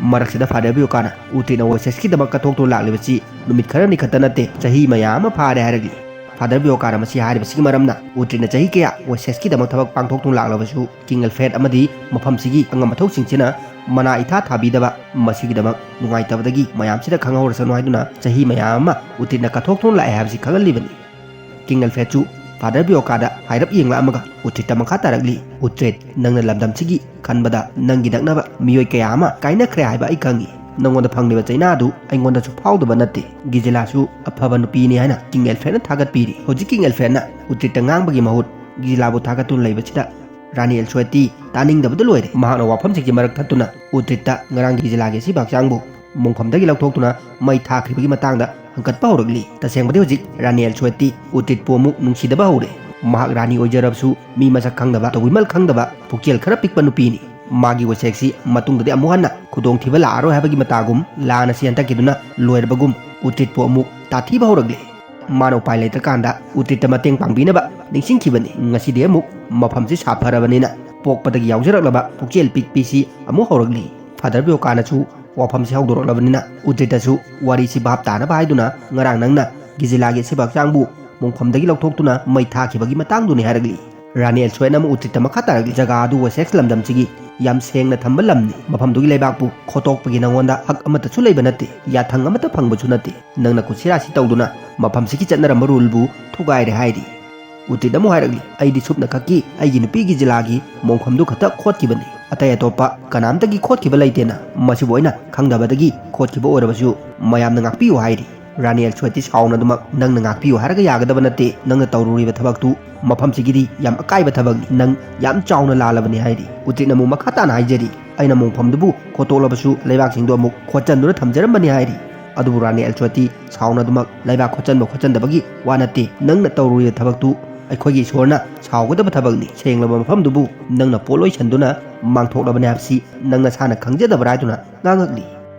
ꯃꯔꯛꯁꯤꯗ ꯐꯥꯗꯔ ꯕꯤꯌꯣꯀꯥꯅ ꯎꯇ꯭ꯔꯤꯠꯅ ꯋꯦꯁꯦꯁꯀꯤꯗꯃꯛ ꯀꯠꯊꯣꯛꯇꯨꯅ ꯂꯥꯛꯂꯤꯕꯁꯤ ꯅꯨꯃꯤꯠ ꯈꯔꯅꯤ ꯈꯛꯇ ꯅꯠꯇꯦ, ꯆꯍꯤ ꯃꯌꯥꯝ ꯑꯃ ꯐꯥꯔꯦ ꯍꯥꯏꯔꯛꯂꯤ꯫ ꯐꯥꯗꯔ ꯕꯤꯌꯣꯀꯥꯅ ꯃꯁꯤ ꯍꯥꯏꯔꯤꯕꯁꯤꯒꯤ ꯃꯔꯝꯅ ꯎꯇ꯭ꯔꯤꯠꯅ ꯆꯍꯤ ꯀꯌꯥ ꯋꯦꯁꯦꯁꯀꯤꯗꯃꯛ ꯊꯕꯛ ꯄꯥꯡꯊꯣꯛꯇꯨꯅ ꯂꯥꯛꯂꯕꯁꯨ, ꯀꯤꯡ ꯑꯦꯜꯐ꯭ꯔꯦꯗ ꯑꯃꯗꯤ ꯃꯐꯝꯁꯤꯒꯤ ꯑꯉꯝ ꯑꯊꯧꯁꯤꯡꯁꯤꯅ ꯃꯅꯥ ꯏꯊꯥ ꯊꯥꯕꯤꯗꯕ, ꯃꯁꯤꯒꯤꯗꯃꯛ ꯅꯨꯡꯉꯥꯏꯇꯕꯗꯒꯤ ꯃꯌꯥꯝꯁꯤꯗ ꯈꯪꯍꯧꯔꯁꯅꯨ ꯍꯥꯏꯗꯨꯅ ꯆꯍꯤ ꯃꯌꯥꯝ ꯑꯃ ꯎꯇ꯭ꯔꯤꯠꯅ ꯀꯠꯊꯣꯛꯇꯨꯅ ꯂꯥꯛꯑꯦ ꯍꯥꯏꯕꯁꯤ ꯈꯪꯍꯜꯂꯤꯕꯅꯤ꯫ ꯀꯤꯡ ꯑꯦꯜꯐ꯭ꯔꯦꯗꯁꯨ ꯐꯥꯗꯔ ꯕꯤꯌꯣꯀꯥꯗ ꯍꯥꯏꯔꯞ ꯌꯦꯡꯂꯛꯑꯝꯃꯒ ꯎꯇ꯭ꯔꯤꯠꯇ ꯃꯈꯥ ꯇꯥꯔꯛꯂꯤ, "ꯎꯇ꯭ꯔꯤꯠ, ꯅꯪꯅ ꯂꯝꯗꯝꯁꯤꯒꯤ ꯈꯟꯕꯗ ꯅꯪꯒꯤ ꯅꯛꯅꯕ ꯃꯤꯑꯣꯏ ꯀꯌꯥ ꯑꯃ ꯀꯥꯏꯅꯈ꯭ꯔꯦ ꯍꯥꯏꯕ ꯑꯩ ꯈꯪꯏ꯫ ꯅꯪꯉꯣꯟꯗ ꯐꯪꯂꯤꯕ ꯆꯩꯅꯥ ꯑꯗꯨ ꯑꯩꯉꯣꯟꯗꯁꯨ ꯐꯥꯎꯗꯕ ꯅꯠꯇꯦ꯫ ꯒꯤꯖꯤꯂꯥꯁꯨ ꯑꯐꯕ ꯅꯨꯄꯤꯅꯤ" ꯍꯥꯏꯅ ꯀꯤꯡ ꯑꯦꯜꯐ꯭ꯔꯦꯗꯅ ꯊꯥꯒꯠꯄꯤꯔꯤ꯫ ꯍꯧꯖꯤꯛ ꯀꯤꯡ ꯑꯦꯜꯐ꯭ꯔꯦꯗꯅ ꯎꯇ꯭ꯔꯤꯠꯇ ꯉꯥꯡꯕꯒꯤ ꯃꯍꯨꯠ ꯒꯤꯖꯤꯂꯥꯕꯨ ꯊꯥꯒꯠꯇꯨꯅ ꯂꯩꯕꯁꯤꯗ ꯔꯥꯅꯤ ꯑꯦꯜꯁ꯭ꯋꯦꯠꯇꯤ ꯇꯥꯅꯤꯡꯗꯕꯗ ꯂꯣꯏꯔꯦ꯫ ꯃꯍꯥꯛꯅ ꯋꯥꯐꯝꯁꯤꯡꯁꯤ ꯃꯔꯛ ꯊꯠꯇꯨꯅ ꯎꯇ꯭ꯔꯤꯠꯇ ꯉꯔꯥꯡꯒꯤ ꯒꯤꯖꯤꯂꯥꯒꯤ ꯑꯁꯤꯕ ꯍꯛꯆꯥꯡꯕꯨ ꯃꯣꯡꯐꯝꯗꯒꯤ ꯂꯧꯊꯣꯛꯇꯨꯅ ꯃꯩ ꯊꯥꯈ꯭ꯔꯤꯕꯒꯤ ꯃꯇꯥꯡꯗ ꯍꯪꯒꯠꯄ ꯍꯧꯔꯛꯂꯤ꯫ ꯇꯁꯦꯡꯕꯗꯤ ꯍꯧꯖꯤꯛ ꯔꯥꯅꯤ ꯑꯦꯜꯁ꯭ꯋꯦꯠꯇꯤ ꯎꯇ꯭ꯔꯤꯠꯄꯨ ꯑꯃꯨꯛ ꯅꯨꯡꯁꯤꯗꯕ ꯍꯧꯔꯦ꯫ ꯃꯍꯥꯛ ꯔꯥꯅꯤ ꯑꯣꯏꯖꯔꯕꯁꯨ ꯃꯤ ꯃꯁꯛ ꯈꯪꯗꯕ, ꯇꯧꯕꯤꯃꯜ ꯈꯪꯗꯕ, ꯄꯨꯛꯆꯦꯜ ꯈꯔ ꯄꯤꯛꯄ ꯅꯨꯄꯤꯅꯤ꯫ ꯃꯥꯒꯤ ꯋꯦꯁꯦꯛꯁꯤ ꯃꯇꯨꯡꯗꯗꯤ ꯑꯃꯨꯛ ꯍꯟꯅ ꯈꯨꯗꯣꯡꯊꯤꯕ ꯂꯥꯛꯑꯔꯣꯏ ꯍꯥꯏꯕꯒꯤ ꯃꯇꯥꯒꯨꯝ ꯂꯥꯟ ꯑꯁꯤ ꯍꯟꯗꯛꯀꯤꯗꯨꯅ ꯂꯣꯏꯔꯕꯒꯨꯝ ꯎꯇ꯭ꯔꯤꯠꯄꯨ ꯑꯃꯨꯛ ꯇꯥꯊꯤꯕ ꯍꯧꯔꯛꯂꯦ꯫ ꯃꯥꯅ ꯎꯄꯥꯏ ꯂꯩꯇ꯭ꯔꯀꯥꯟꯗ ꯎꯇ꯭ꯔꯤꯠꯇ ꯃꯇꯦꯡ ꯄꯥꯡꯕꯤꯅꯕ ꯅꯤꯡꯁꯤꯡꯈꯤꯕꯅꯤ꯫ ꯉꯁꯤꯗꯤ ꯑꯃꯨꯛ ꯃꯐꯝꯁꯤ ꯁꯥꯐꯔꯕꯅꯤꯅ ꯄꯣꯛꯄꯗꯒꯤ ꯌꯥꯎꯖꯔꯛꯂꯕ ꯄꯨꯛꯆꯦꯜ ꯄꯤꯛꯄꯤꯁꯤ ꯑꯃꯨꯛ ꯍꯧꯔꯛꯂꯤ꯫ ꯐꯥꯗꯔ ꯕꯤꯌꯣꯀꯥꯅꯁꯨ ꯋꯥꯐꯝꯁꯤ ꯍꯧꯗꯣꯔꯛꯂꯕꯅꯤꯅ ꯎꯇ꯭ꯔꯤꯠꯇꯁꯨ ꯋꯥꯔꯤꯁꯤ ꯚꯥꯞ ꯇꯥꯅꯕ ꯍꯥꯏꯗꯨꯅ ꯉꯔꯥꯡ ꯅꯪꯅ ꯒꯤꯖꯤꯂꯥꯒꯤ ꯑꯁꯤꯕ ꯍꯛꯆꯥꯡꯕꯨ ꯃꯣꯡꯐꯝꯗꯒꯤ ꯂꯧꯊꯣꯛꯇꯨꯅ ꯃꯩ ꯊꯥꯈꯤꯕꯒꯤ ꯃꯇꯥꯡꯗꯨꯅꯤ ꯍꯥꯏꯔꯛꯂꯤ꯫ ꯔꯥꯅꯤ ꯑꯦꯜꯁ꯭ꯋꯦꯠꯅ ꯑꯃꯨꯛ ꯎꯇ꯭ꯔꯤꯠꯇ ꯃꯈꯥ ꯇꯥꯔꯛꯂꯤ, "ꯖꯒꯥ ꯑꯗꯨ ꯋꯦꯁꯦꯛꯁ ꯂꯝꯗꯝꯁꯤꯒꯤ ꯌꯥꯝ ꯁꯦꯡꯅ ꯊꯝꯕ ꯂꯝꯅꯤ꯫ ꯃꯐꯝꯗꯨꯒꯤ ꯂꯩꯕꯥꯛꯄꯨ ꯈꯣꯠꯇꯣꯛꯄꯒꯤ ꯅꯉꯣꯟꯗ ꯍꯛ ꯑꯃꯠꯇꯁꯨ ꯂꯩꯕ ꯅꯠꯇꯦ꯫ ꯌꯥꯊꯪ ꯑꯃꯠꯇ ꯐꯪꯕꯁꯨ ꯅꯠꯇꯦ꯫ ꯅꯪꯅ ꯀꯨꯠꯁꯤꯔꯥꯁꯤ ꯇꯧꯗꯨꯅ ꯃꯐꯝꯁꯤꯒꯤ ꯆꯠꯅꯔꯝꯕ ꯔꯨꯜꯕꯨ ꯊꯨꯒꯥꯏꯔꯦ" ꯍꯥꯏꯔꯤ꯫ ꯎꯇ꯭ꯔꯤꯠꯅ ꯑꯃꯨꯛ ꯍꯥꯏꯔꯛꯂꯤ, "ꯑꯩꯗꯤ ꯁꯨꯞꯅ ꯈꯛꯀꯤ ꯑꯩꯒꯤ ꯅꯨꯄꯤꯒꯤ ꯖꯤꯂꯥꯒꯤ ꯃꯣꯡꯐꯝꯗꯨ ꯈꯛꯇ ꯈꯣꯠꯈꯤꯕꯅꯤ꯫ ꯑꯇꯩ ꯑꯇꯣꯞꯄ ꯀꯅꯥꯝꯇꯒꯤ ꯈꯣꯠꯈꯤꯕ ꯂꯩꯇꯦꯅ꯫ ꯃꯁꯤꯕꯨ ꯑꯩꯅ ꯈꯪꯗꯕꯗꯒꯤ ꯈꯣꯠꯈꯤꯕ ꯑꯣꯏꯔꯕꯁꯨ ꯃꯌꯥꯝꯅ ꯉꯥꯛꯄꯤꯌꯨ" ꯍꯥꯏꯔꯤ꯫ ꯔꯥꯅꯤ ꯑꯦꯜꯁ꯭ꯋꯦꯠꯇꯤ ꯁꯥꯎꯅꯗꯨꯃꯛ, "ꯅꯪꯅ ꯉꯥꯛꯄꯤꯌꯨ ꯍꯥꯏꯔꯒ ꯌꯥꯒꯗꯕ ꯅꯠꯇꯦ꯫ ꯅꯪꯅ ꯇꯧꯔꯨꯔꯤꯕ ꯊꯕꯛꯇꯨ ꯃꯐꯝꯁꯤꯒꯤꯗꯤ ꯌꯥꯝ ꯑꯀꯥꯏꯕ ꯊꯕꯛꯅꯤ꯫ ꯅꯪ ꯌꯥꯝ ꯆꯥꯎꯅ ꯂꯥꯜꯂꯕꯅꯤ" ꯍꯥꯏꯔꯤ꯫ ꯎꯇ꯭ꯔꯤꯠꯅ ꯑꯃꯨꯛ ꯃꯈꯥ ꯇꯥꯅ ꯍꯥꯏꯖꯔꯤ, "ꯑꯩꯅ ꯃꯣꯡꯐꯝꯗꯨꯕꯨ ꯈꯣꯠꯇꯣꯛꯂꯕꯁꯨ ꯂꯩꯕꯥꯛꯁꯤꯡꯗꯨ ꯑꯃꯨꯛ ꯈꯣꯠꯆꯟꯗꯨꯅ ꯊꯝꯖꯔꯝꯕꯅꯤ" ꯍꯥꯏꯔꯤ꯫ ꯑꯗꯨꯕꯨ ꯔꯥꯅꯤ ꯑꯦꯜꯁ꯭ꯋꯦꯠꯇꯤ ꯁꯥꯎꯅꯗꯨꯃꯛ, "ꯂꯩꯕꯥꯛ ꯈꯣꯠꯆꯟꯕ ꯈꯣꯠꯆꯟꯗꯕꯒꯤ ꯋꯥ ꯅꯠꯇꯦ꯫ ꯅꯪꯅ ꯇꯧꯔꯨꯔꯤꯕ ꯊꯕꯛꯇꯨ ꯑꯩꯈꯣꯏꯒꯤ ꯏꯁꯣꯔꯅ ꯁꯥꯎꯒꯗꯕ ꯊꯕꯛꯅꯤ꯫ ꯁꯦꯡꯂꯕ ꯃꯐꯝꯗꯨꯕꯨ ꯅꯪꯅ ꯄꯣꯠ ꯂꯣꯏꯁꯟꯗꯨꯅ ꯃꯥꯡꯊꯣꯛꯂꯕꯅꯤ ꯍꯥꯏꯕꯁꯤ ꯅꯪ ꯅꯁꯥꯅ ꯈꯪꯖꯗꯕ꯭ꯔꯥ?" ꯍꯥꯏꯗꯨꯅ ꯉꯥꯡꯉꯛꯂꯤ꯫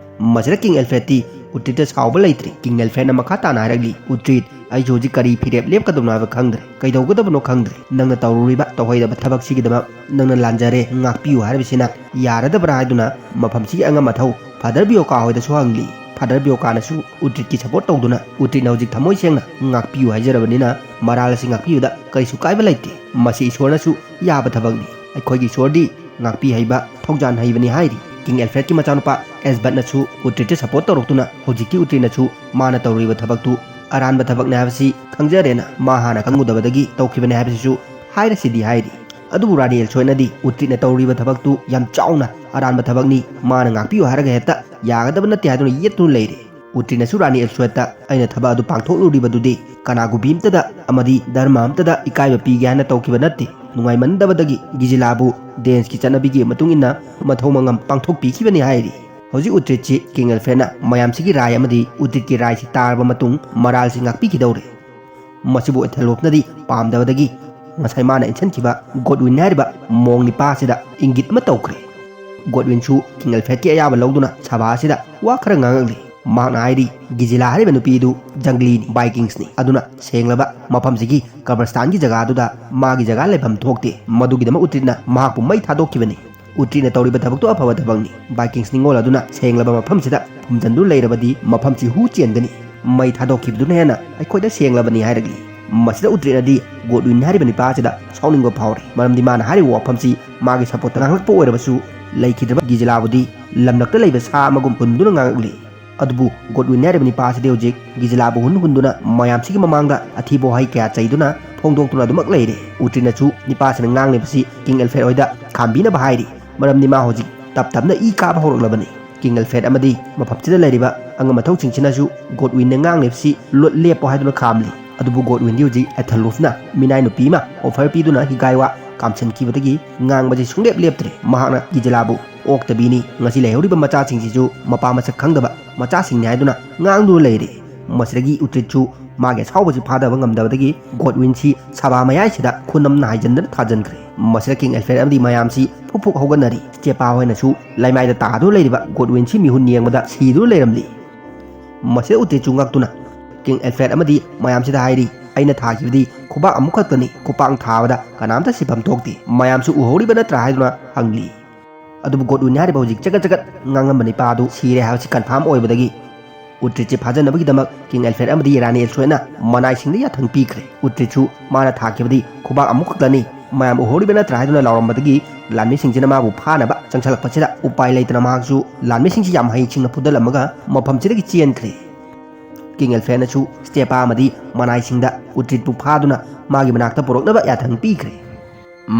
ꯃꯁꯤꯗ ꯀꯤꯡ ꯑꯦꯜꯐ꯭ꯔꯦꯗꯇꯤ ꯎꯇ꯭ꯔꯤꯠꯇ ꯁꯥꯎꯕ ꯂꯩꯇ꯭ꯔꯤ꯫ ꯀꯤꯡ ꯑꯦꯜꯐ꯭ꯔꯦꯗꯅ ꯃꯈꯥ ꯇꯥꯅ ꯍꯥꯏꯔꯛꯂꯤ, "ꯎꯇ꯭ꯔꯤꯠ, ꯑꯩꯁꯨ ꯍꯧꯖꯤꯛ ꯀꯔꯤ ꯐꯤꯔꯦꯞ ꯂꯦꯞꯀꯗꯕꯅꯣ ꯍꯥꯏꯕ ꯈꯪꯗ꯭ꯔꯦ꯫ ꯀꯩꯗꯧꯒꯗꯕꯅꯣ ꯈꯪꯗ꯭ꯔꯦ꯫ ꯅꯪꯅ ꯇꯧꯔꯨꯔꯤꯕ ꯇꯧꯍꯩꯗꯕ ꯊꯕꯛꯁꯤꯒꯤꯗꯃꯛ ꯅꯪꯅ ꯂꯥꯟꯖꯔꯦ, ꯉꯥꯛꯄꯤꯌꯨ ꯍꯥꯏꯔꯤꯕꯁꯤꯅ ꯌꯥꯔꯗꯕ꯭ꯔꯥ?" ꯍꯥꯏꯗꯨꯅ ꯃꯐꯝꯁꯤꯒꯤ ꯑꯉꯝ ꯑꯊꯧ ꯐꯥꯗꯔ ꯕꯤꯌꯣꯀꯥ ꯍꯣꯏꯗꯁꯨ ꯍꯪꯂꯤ꯫ ꯐꯥꯗꯔ ꯕꯤꯌꯣꯀꯥꯅꯁꯨ ꯎꯇ꯭ꯔꯤꯠꯀꯤ ꯁꯄꯣꯔꯠ ꯇꯧꯗꯨꯅ ꯎꯇ꯭ꯔꯤꯠꯅ ꯍꯧꯖꯤꯛ ꯊꯃꯣꯏ ꯁꯦꯡꯅ ꯉꯥꯛꯄꯤꯌꯨ ꯍꯥꯏꯖꯔꯕꯅꯤꯅ ꯃꯔꯥꯜ ꯑꯁꯤ ꯉꯥꯛꯄꯤꯕꯗ ꯀꯔꯤꯁꯨ ꯀꯥꯏꯕ ꯂꯩꯇꯦ꯫ ꯃꯁꯤ ꯏꯁꯣꯔꯅꯁꯨ ꯌꯥꯕ ꯊꯕꯛꯅꯤ꯫ ꯑꯩꯈꯣꯏꯒꯤ ꯏꯁꯣꯔꯗꯤ ꯉꯥꯛꯄꯤ ꯍꯩꯕ, ꯊꯧꯖꯥꯟ ꯍꯩꯕꯅꯤ ꯍꯥꯏꯔꯤ꯫ ꯀꯤꯡ ꯑꯦꯜꯐ꯭ꯔꯦꯗꯀꯤ ꯃꯆꯥꯅꯨꯄꯥ ꯑꯦꯁꯕꯠꯅꯁꯨ ꯎꯇ꯭ꯔꯤꯠꯇ ꯁꯄꯣꯔꯠ ꯇꯧꯔꯛꯇꯨꯅ ꯍꯧꯖꯤꯛꯇꯤ ꯎꯇ꯭ꯔꯤꯠꯅꯁꯨ ꯃꯥꯅ ꯇꯧꯔꯤꯕ ꯊꯕꯛꯇꯨ ꯑꯔꯥꯟꯕ ꯊꯕꯛꯅꯤ ꯍꯥꯏꯕꯁꯤ ꯈꯪꯖꯔꯦꯅ ꯃꯥ ꯍꯥꯟꯅ ꯈꯪꯉꯨꯗꯕꯗꯒꯤ ꯇꯧꯈꯤꯕꯅꯤ ꯍꯥꯏꯕꯁꯤꯁꯨ ꯍꯥꯏꯔꯁꯤꯗꯤ ꯍꯥꯏꯔꯤ꯫ ꯑꯗꯨꯕꯨ ꯔꯥꯅꯤ ꯑꯦꯜꯁꯣꯏꯅꯗꯤ ꯎꯇ꯭ꯔꯤꯠꯅ ꯇꯧꯔꯤꯕ ꯊꯕꯛꯇꯨ ꯌꯥꯝ ꯆꯥꯎꯅ ꯑꯔꯥꯟꯕ ꯊꯕꯛꯅꯤ, ꯃꯥꯅ ꯉꯥꯛꯄꯤꯌꯨ ꯍꯥꯏꯔꯒ ꯍꯦꯛꯇ ꯌꯥꯒꯗꯕ ꯅꯠꯇꯦ ꯍꯥꯏꯗꯨꯅ ꯌꯦꯠꯇꯨꯅ ꯂꯩꯔꯦ꯫ ꯎꯇ꯭ꯔꯤꯠꯅꯁꯨ ꯔꯥꯅꯤ ꯑꯦꯜꯁꯣꯏꯠꯇ ꯑꯩꯅ ꯊꯕꯛ ꯑꯗꯨ ꯄꯥꯡꯊꯣꯛꯂꯨꯔꯤꯕꯗꯨꯗꯤ ꯀꯅꯥꯒꯨꯝꯕꯤ ꯑꯃꯠꯇꯗ ꯑꯃꯗꯤ ꯙꯔꯃ ꯑꯃꯠꯇꯗ ꯏꯀꯥꯏꯕ ꯄꯤꯒꯦ ꯍꯥꯏꯅ ꯇꯧꯈꯤꯕ ꯅꯠꯇꯦ꯫ ꯅꯨꯡꯉꯥꯏꯃꯟꯗꯕꯗꯒꯤ ꯒꯤꯖꯤꯂꯥꯕꯨ ꯗꯦꯟꯁꯀꯤ ꯆꯠꯅꯕꯤꯒꯤ ꯃꯇꯨꯡ ꯏꯟꯅ ꯃꯊꯧ ꯃꯉꯝ ꯄꯥꯡꯊꯣꯛꯄꯤꯈꯤꯕꯅꯤ ꯍꯥꯏꯔꯤ꯫ ꯍꯧꯖꯤꯛ ꯎꯇ꯭ꯔꯤꯠꯁꯤ ꯀꯤꯡ ꯑꯦꯜꯐ꯭ꯔꯦꯗꯅ ꯃꯌꯥꯝꯁꯤꯒꯤ ꯔꯥꯏ ꯑꯃꯗꯤ ꯎꯇ꯭ꯔꯤꯠꯀꯤ ꯔꯥꯏꯁꯤ ꯇꯥꯔꯕ ꯃꯇꯨꯡ ꯃꯔꯥꯜꯁꯤ ꯉꯥꯛꯄꯤꯈꯤꯗꯧꯔꯦ꯫ ꯃꯁꯤꯕꯨ ꯑꯦꯊꯦꯜꯍꯣꯐꯅꯗꯤ ꯄꯥꯝꯗꯕꯗꯒꯤ ꯉꯁꯥꯏ ꯃꯥꯅ ꯏꯟꯁꯤꯟꯈꯤꯕ ꯒꯣꯗꯋꯤꯟ ꯍꯥꯏꯔꯤꯕ ꯃꯣꯡ ꯅꯤꯄꯥ ꯑꯁꯤꯗ ꯏꯪꯒꯤꯠ ꯑꯃ ꯇꯧꯈ꯭ꯔꯦ꯫ ꯒꯣꯗꯋꯤꯟꯁꯨ ꯀꯤꯡ ꯑꯦꯜꯐ꯭ꯔꯦꯗꯀꯤ ꯑꯌꯥꯕ ꯂꯧꯗꯨꯅ ꯁꯚꯥ ꯑꯁꯤꯗ ꯋꯥ ꯈꯔ ꯉꯥꯡꯉꯛꯂꯤ꯫ ꯃꯍꯥꯛꯅ ꯍꯥꯏꯔꯤ, ꯒꯤꯖꯤꯂꯥ ꯍꯥꯏꯔꯤꯕ ꯅꯨꯄꯤ ꯑꯗꯨ ꯖꯪꯒꯂꯤꯅꯤ, ꯕꯥꯏꯀꯤꯡꯁꯅꯤ꯫ ꯑꯗꯨꯅ ꯁꯦꯡꯂꯕ ꯃꯐꯝꯁꯤꯒꯤ ꯀꯕꯔꯁꯇꯥꯟꯒꯤ ꯖꯒꯥ ꯑꯗꯨꯗ ꯃꯥꯒꯤ ꯖꯒꯥ ꯂꯩꯐꯝ ꯊꯣꯛꯇꯦ꯫ ꯃꯗꯨꯒꯤꯗꯃꯛ ꯎꯇ꯭ꯔꯤꯠꯅ ꯃꯍꯥꯛꯄꯨ ꯃꯩ ꯊꯥꯗꯣꯛꯈꯤꯕꯅꯤ꯫ ꯎꯇ꯭ꯔꯤꯠꯅ ꯇꯧꯔꯤꯕ ꯊꯕꯛꯇꯨ ꯑꯐꯕ ꯊꯕꯛꯅꯤ꯫ ꯕꯥꯏꯀꯤꯡꯁ ꯅꯤꯡꯉꯣꯜ ꯑꯗꯨꯅ ꯁꯦꯡꯂꯕ ꯃꯐꯝꯁꯤꯗ ꯐꯨꯝꯖꯤꯟꯗꯨꯅ ꯂꯩꯔꯕꯗꯤ ꯃꯐꯝꯁꯤ ꯍꯨ ꯆꯦꯟꯒꯅꯤ꯫ ꯃꯩ ꯊꯥꯗꯣꯛꯈꯤꯕꯗꯨꯅ ꯍꯦꯟꯅ ꯑꯩꯈꯣꯏꯗ ꯁꯦꯡꯂꯕꯅꯤ ꯍꯥꯏꯔꯛꯂꯤ꯫ ꯃꯁꯤꯗ ꯎꯇ꯭ꯔꯤꯠꯅꯗꯤ ꯒꯣꯗꯋꯤꯟ ꯍꯥꯏꯔꯤꯕ ꯅꯤꯄꯥ ꯑꯁꯤꯗ ꯁꯥꯎꯅꯤꯡꯕ ꯐꯥꯎꯔꯤ꯫ ꯃꯔꯝꯗꯤ ꯃꯥꯅ ꯍꯥꯏꯔꯤꯕ ꯋꯥꯐꯝꯁꯤ ꯃꯥꯒꯤ ꯁꯄꯣꯔꯠꯇ ꯉꯥꯡꯂꯛꯄ ꯑꯣꯏꯔꯕꯁꯨ ꯂꯩꯈꯤꯗ꯭ꯔꯕ ꯒꯤꯖꯤꯂꯥꯕꯨꯗꯤ ꯂꯝꯂꯛꯇ ꯂꯩꯕ ꯁꯥ ꯑꯃꯒꯨꯝ ꯍꯨꯟꯗꯨꯅ ꯉꯥꯡꯂꯛꯂꯤ꯫ ꯑꯗꯨꯕꯨ ꯒꯣꯗꯋꯤꯟ ꯍꯥꯏꯔꯤꯕ ꯅꯤꯄꯥ ꯑꯁꯤꯗꯤ ꯍꯧꯖꯤꯛ ꯒꯤꯖꯤꯂꯥꯕꯨ ꯍꯨꯟ ꯍꯨꯟꯗꯨꯅ ꯃꯌꯥꯝꯁꯤꯒꯤ ꯃꯃꯥꯡꯗ ꯑꯊꯤꯕ ꯋꯥꯍꯩ ꯀꯌꯥ ꯆꯩꯗꯨꯅ ꯐꯣꯡꯗꯣꯛꯇꯨꯅ ꯑꯗꯨꯃꯛ ꯂꯩꯔꯦ꯫ ꯎꯇ꯭ꯔꯤꯠꯅꯁꯨ ꯅꯤꯄꯥꯁꯤꯅ ꯉꯥꯡꯂꯤꯕꯁꯤ ꯀꯤꯡ ꯑꯦꯜꯐ꯭ꯔꯦꯗ ꯍꯣꯏꯗ ꯈꯥꯝꯕꯤꯅꯕ ꯍꯥꯏꯔꯤ꯫ ꯃꯔꯝꯗꯤ ꯃꯥ ꯍꯧꯖꯤꯛ ꯇꯞ ꯇꯞꯅ ꯏ ꯀꯥꯕ ꯍꯧꯔꯛꯂꯕꯅꯤ꯫ ꯀꯤꯡ ꯑꯦꯜꯐ꯭ꯔꯦꯗ ꯑꯃꯗꯤ ꯃꯐꯝꯁꯤꯗ ꯂꯩꯔꯤꯕ ꯑꯉꯝ ꯑꯊꯧꯁꯤꯡꯁꯤꯅꯁꯨ ꯒꯣꯗꯋꯤꯟꯅ ꯉꯥꯡꯂꯤꯕꯁꯤ ꯂꯣꯠ ꯂꯦꯞꯄꯣ ꯍꯥꯏꯗꯨꯅ ꯈꯥꯝꯂꯤ꯫ ꯑꯗꯨꯕꯨ ꯒꯣꯗꯋꯤꯟꯗꯤ ꯍꯧꯖꯤꯛ ꯑꯦꯊꯦꯜꯍꯣꯐꯅ ꯃꯤꯅꯥꯏ ꯅꯨꯄꯤ ꯑꯃ ꯑꯣꯐꯔ ꯄꯤꯗꯨꯅ ꯍꯤꯒꯥꯏꯋꯥ ꯀꯥꯝꯁꯤꯟꯈꯤꯕꯗꯒꯤ ꯉꯥꯡꯕꯁꯤ ꯁꯨꯡꯂꯦꯞ ꯂꯦꯞꯇ꯭ꯔꯦ꯫ ꯃꯍꯥꯛꯅ ꯒꯤꯖꯤꯂꯥꯕꯨ ꯑꯣꯛꯇꯕꯤꯅꯤ, ꯉꯁꯤ ꯂꯩꯍꯧꯔꯤꯕ ꯃꯆꯥꯁꯤꯡꯁꯤꯁꯨ ꯃꯄꯥ ꯃꯁꯛ ꯈꯪꯗꯕ ꯃꯆꯥꯁꯤꯡꯅꯤ ꯍꯥꯏꯗꯨꯅ ꯉꯥꯡꯗꯨꯅ ꯂꯩꯔꯦ꯫ ꯃꯁꯤꯗꯒꯤ ꯎꯇ꯭ꯔꯤꯠꯁꯨ ꯃꯥꯒꯤ ꯑꯁꯥꯎꯕꯁꯤ ꯐꯥꯗꯕ ꯉꯝꯗꯕꯗꯒꯤ ꯒꯣꯗꯋꯤꯟꯁꯤ ꯁꯚꯥ ꯃꯌꯥꯏꯁꯤꯗ ꯈꯨꯅꯝꯅ ꯍꯥꯏꯖꯤꯟꯗꯨꯅ ꯊꯥꯖꯤꯟꯈ꯭ꯔꯦ꯫ ꯃꯁꯤꯗ ꯀꯤꯡ ꯑꯦꯜꯐ꯭ꯔꯦꯗ ꯑꯃꯗꯤ ꯃꯌꯥꯝꯁꯤ ꯐꯨꯛ ꯐꯨꯛ ꯍꯧꯒꯠꯅꯔꯤ꯫ ꯆꯦꯄꯥ ꯍꯣꯏꯅꯁꯨ ꯂꯩꯃꯥꯏꯗ ꯇꯥꯗꯨꯅ ꯂꯩꯔꯤꯕ ꯒꯣꯗꯋꯤꯟꯁꯤ ꯃꯤꯍꯨꯟ ꯌꯦꯡꯕꯗ ꯁꯤꯗꯨꯅ ꯂꯩꯔꯝꯂꯤ꯫ ꯃꯁꯤꯗ ꯎꯇ꯭ꯔꯤꯠꯁꯨ ꯉꯛꯇꯨꯅ ꯀꯤꯡ ꯑꯦꯜꯐ꯭ꯔꯦꯗ ꯑꯃꯗꯤ ꯃꯌꯥꯝꯁꯤꯗ ꯍꯥꯏꯔꯤ, "ꯑꯩꯅ ꯊꯥꯈꯤꯕꯗꯤ ꯈꯨꯕꯥꯛ ꯑꯃꯨꯛꯈꯛꯇꯅꯤ, ꯈꯨꯄꯥꯛ ꯊꯥꯕꯗ ꯀꯅꯥꯝꯇ ꯁꯤꯐꯝ ꯊꯣꯛꯇꯦ, ꯃꯌꯥꯝꯁꯨ ꯎꯍꯧꯔꯤꯕ ꯅꯠꯇ꯭ꯔꯥ?" ꯍꯥꯏꯗꯨꯅ ꯍꯪꯂꯤ꯫ ꯑꯗꯨꯕꯨ ꯒꯣꯗꯋꯤꯟ ꯍꯥꯏꯔꯤꯕ ꯍꯧꯖꯤꯛ ꯆꯒꯠ ꯆꯒꯠ ꯉꯥꯡꯉꯝꯕ ꯅꯤꯄꯥ ꯑꯗꯨ ꯁꯤꯔꯦ ꯍꯥꯏꯕꯁꯤ ꯀꯟꯐꯥꯔꯝ ꯑꯣꯏꯕꯗꯒꯤ ꯎꯇ꯭ꯔꯤꯠꯁꯤ ꯐꯥꯖꯅꯕꯒꯤꯗꯃꯛ ꯀꯤꯡ ꯑꯦꯜꯐ꯭ꯔꯦꯗ ꯑꯃꯗꯤ ꯔꯥꯅꯤ ꯑꯦꯜꯁꯣꯏꯅ ꯃꯅꯥꯏꯁꯤꯡꯗ ꯌꯥꯊꯪ ꯄꯤꯈ꯭ꯔꯦ꯫ ꯎꯇ꯭ꯔꯤꯠꯁꯨ ꯃꯥꯅ ꯊꯥꯈꯤꯕꯗꯤ ꯈꯨꯕꯥꯛ ꯑꯃꯨꯛꯈꯛꯇꯅꯤ, ꯃꯌꯥꯝ ꯎꯍꯧꯔꯤꯕ ꯅꯠꯇ꯭ꯔꯥ ꯍꯥꯏꯗꯨꯅ ꯂꯥꯎꯔꯝꯕꯗꯒꯤ ꯂꯥꯟꯃꯤꯁꯤꯡꯁꯤꯅ ꯃꯥꯕꯨ ꯐꯥꯅꯕ ꯆꯪꯁꯤꯜꯂꯛꯄꯁꯤꯗ ꯎꯄꯥꯏ ꯂꯩꯇꯅ ꯃꯍꯥꯛꯁꯨ ꯂꯥꯟꯃꯤꯁꯤꯡꯁꯤ ꯌꯥꯝ ꯍꯩꯁꯤꯡꯅ ꯐꯨꯗꯠꯂꯝꯃꯒ ꯃꯐꯝꯁꯤꯗꯒꯤ ꯆꯦꯟꯈ꯭ꯔꯦ꯫ ꯀꯤꯡ ꯑꯦꯜꯐ꯭ꯔꯦꯗꯅꯁꯨ ꯁ꯭ꯇꯦꯄꯥ ꯑꯃꯗꯤ ꯃꯅꯥꯏꯁꯤꯡꯗ ꯎꯇ꯭ꯔꯤꯠꯄꯨ ꯐꯥꯗꯨꯅ ꯃꯥꯒꯤ ꯃꯅꯥꯛꯇ ꯄꯨꯔꯛꯅꯕ ꯌꯥꯊꯪ ꯄꯤꯈ꯭ꯔꯦ꯫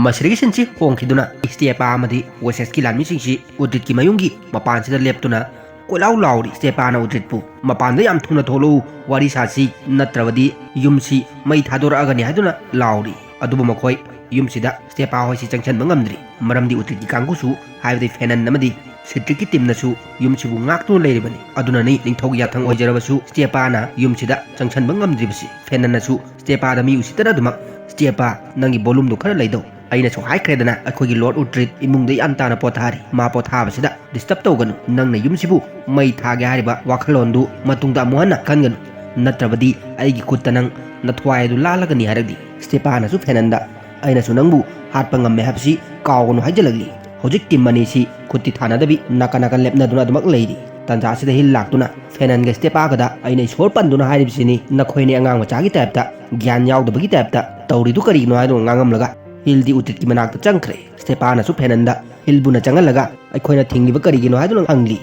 ꯃꯁꯤꯗꯒꯤ ꯁꯤꯟꯁꯤ ꯍꯣꯡꯈꯤꯗꯨꯅ ꯁ꯭ꯇꯦꯄꯥ ꯑꯃꯗꯤ ꯋꯦꯁꯦꯁꯀꯤ ꯂꯥꯟꯃꯤꯁꯤꯡꯁꯤ ꯎꯇ꯭ꯔꯤꯠꯀꯤ ꯃꯌꯨꯝꯒꯤ ꯃꯄꯥꯟꯁꯤꯗ ꯂꯦꯞꯇꯨꯅ ꯀꯣꯏꯂꯥꯎ ꯂꯥꯎꯔꯤ꯫ ꯁ꯭ꯇꯦꯄꯥꯅ ꯎꯇ꯭ꯔꯤꯠꯄꯨ "ꯃꯄꯥꯟꯗ ꯌꯥꯝ ꯊꯨꯅ ꯊꯣꯛꯂꯛꯎ, ꯋꯥꯔꯤ ꯁꯥꯁꯤ, ꯅꯠꯇ꯭ꯔꯕꯗꯤ ꯌꯨꯝꯁꯤ ꯃꯩ ꯊꯥꯗꯣꯔꯛꯑꯒꯅꯤ" ꯍꯥꯏꯗꯨꯅ ꯂꯥꯎꯔꯤ꯫ ꯑꯗꯨꯕꯨ ꯃꯈꯣꯏ ꯌꯨꯝꯁꯤꯗ ꯁ꯭ꯇꯦꯄꯥ ꯍꯣꯏꯁꯤ ꯆꯪꯁꯤꯟꯕ ꯉꯝꯗ꯭ꯔꯤ, ꯃꯔꯝꯗꯤ ꯎꯇ꯭ꯔꯤꯠꯀꯤ ꯀꯥꯡꯕꯨꯁꯨ, ꯍꯥꯏꯕꯗꯤ ꯐꯦꯅꯟ ꯑꯃꯗꯤ ꯁꯤꯇ꯭ꯔꯤꯛꯀꯤ ꯇꯤꯝꯅꯁꯨ ꯌꯨꯝꯁꯤꯕꯨ ꯉꯥꯛꯇꯨꯅ ꯂꯩꯔꯤꯕꯅꯤ꯫ ꯑꯗꯨꯅꯅꯤ ꯅꯤꯡꯊꯧꯒꯤ ꯌꯥꯊꯪ ꯑꯣꯏꯖꯔꯕꯁꯨ ꯁ꯭ꯇꯦꯄꯥꯅ ꯌꯨꯝꯁꯤꯗ ꯆꯪꯁꯤꯟꯕ ꯉꯝꯗ꯭ꯔꯤꯕꯁꯤ꯫ ꯐꯦꯅꯟꯅꯁꯨ ꯁ꯭ꯇꯦꯄꯥꯗ ꯃꯤ ꯎꯁꯤꯠꯇꯅ ꯑꯗꯨꯃꯛ, "ꯁ꯭ꯇꯦꯄꯥ, ꯅꯪꯒꯤ ꯕꯣꯂꯨꯝꯗꯨ ꯈꯔ ꯂꯩꯗꯧ꯫ ꯑꯩꯅꯁꯨ ꯍꯥꯏꯈ꯭ꯔꯦꯗꯅ, ꯑꯩꯈꯣꯏꯒꯤ ꯂꯣꯔꯗ ꯎꯇ꯭ꯔꯤꯠ ꯏꯃꯨꯡꯗ ꯌꯥꯝ ꯇꯥꯅ ꯄꯣꯊꯥꯔꯤ꯫ ꯃꯥ ꯄꯣꯊꯥꯕꯁꯤꯗ ꯗꯤꯁꯇꯔꯕ ꯇꯧꯒꯅꯨ꯫ ꯅꯪꯅ ꯌꯨꯝꯁꯤꯕꯨ ꯃꯩ ꯊꯥꯒꯦ ꯍꯥꯏꯔꯤꯕ ꯋꯥꯈꯜꯂꯣꯟꯗꯨ ꯃꯇꯨꯡꯗ ꯑꯃꯨꯛ ꯍꯟꯅ ꯈꯟꯒꯅꯨ, ꯅꯠꯇ꯭ꯔꯕꯗꯤ ꯑꯩꯒꯤ ꯈꯨꯠꯇ ꯅꯪ ꯅꯊ꯭ꯋꯥꯏ ꯑꯗꯨ ꯂꯥꯜꯂꯒꯅꯤ" ꯍꯥꯏꯔꯛꯂꯤ꯫ ꯁ꯭ꯇꯦꯄꯥꯅꯁꯨ ꯐꯦꯅꯟꯗ, "ꯑꯩꯅꯁꯨ ꯅꯪꯕꯨ ꯍꯥꯠꯄ ꯉꯝꯃꯦ ꯍꯥꯏꯕꯁꯤ ꯀꯥꯎꯒꯅꯨ" ꯍꯥꯏꯖꯜꯂꯛꯂꯤ꯫ ꯍꯧꯖꯤꯛ ꯇꯤꯝ ꯑꯅꯤꯁꯤ ꯈꯨꯠꯇꯤ ꯊꯥꯅꯗꯕꯤ ꯅꯥꯀꯟ ꯅꯥꯀꯟ ꯂꯦꯞꯅꯗꯨꯅ ꯑꯗꯨꯃꯛ ꯂꯩꯔꯤ꯫ ꯇꯥꯟꯖꯥꯁꯤꯗ ꯍꯤꯜ ꯂꯥꯛꯇꯨꯅ ꯐꯦꯅꯟꯒ ꯁ꯭ꯇꯦꯄꯥꯒꯗ "ꯑꯩꯅ ꯏꯁꯣꯔ ꯄꯟꯗꯨꯅ ꯍꯥꯏꯔꯤꯕꯁꯤꯅꯤ, ꯅꯈꯣꯏꯅꯤ ꯑꯉꯥꯡ ꯃꯆꯥꯒꯤ ꯇꯥꯏꯞꯇ, ꯒ꯭ꯌꯥꯟ ꯌꯥꯎꯗꯕꯒꯤ ꯇꯥꯏꯞꯇ ꯇꯧꯔꯤꯗꯨ ꯀꯔꯤꯒꯤꯅꯣ?" ꯍꯥꯏꯗꯨꯅ ꯉꯥꯡꯉꯝꯂꯒ ꯍꯤꯜꯗꯤ ꯎꯇ꯭ꯔꯤꯠꯀꯤ ꯃꯅꯥꯛꯇ ꯆꯪꯈ꯭ꯔꯦ꯫ ꯁ꯭ꯇꯦꯄꯥꯅꯁꯨ ꯐꯦꯅꯟꯗ "ꯍꯤꯜꯕꯨꯅ ꯆꯪꯍꯜꯂꯒ ꯑꯩꯈꯣꯏꯅ ꯊꯤꯡꯂꯤꯕ ꯀꯔꯤꯒꯤꯅꯣ?" ꯍꯥꯏꯗꯨꯅ ꯍꯪꯂꯤ꯫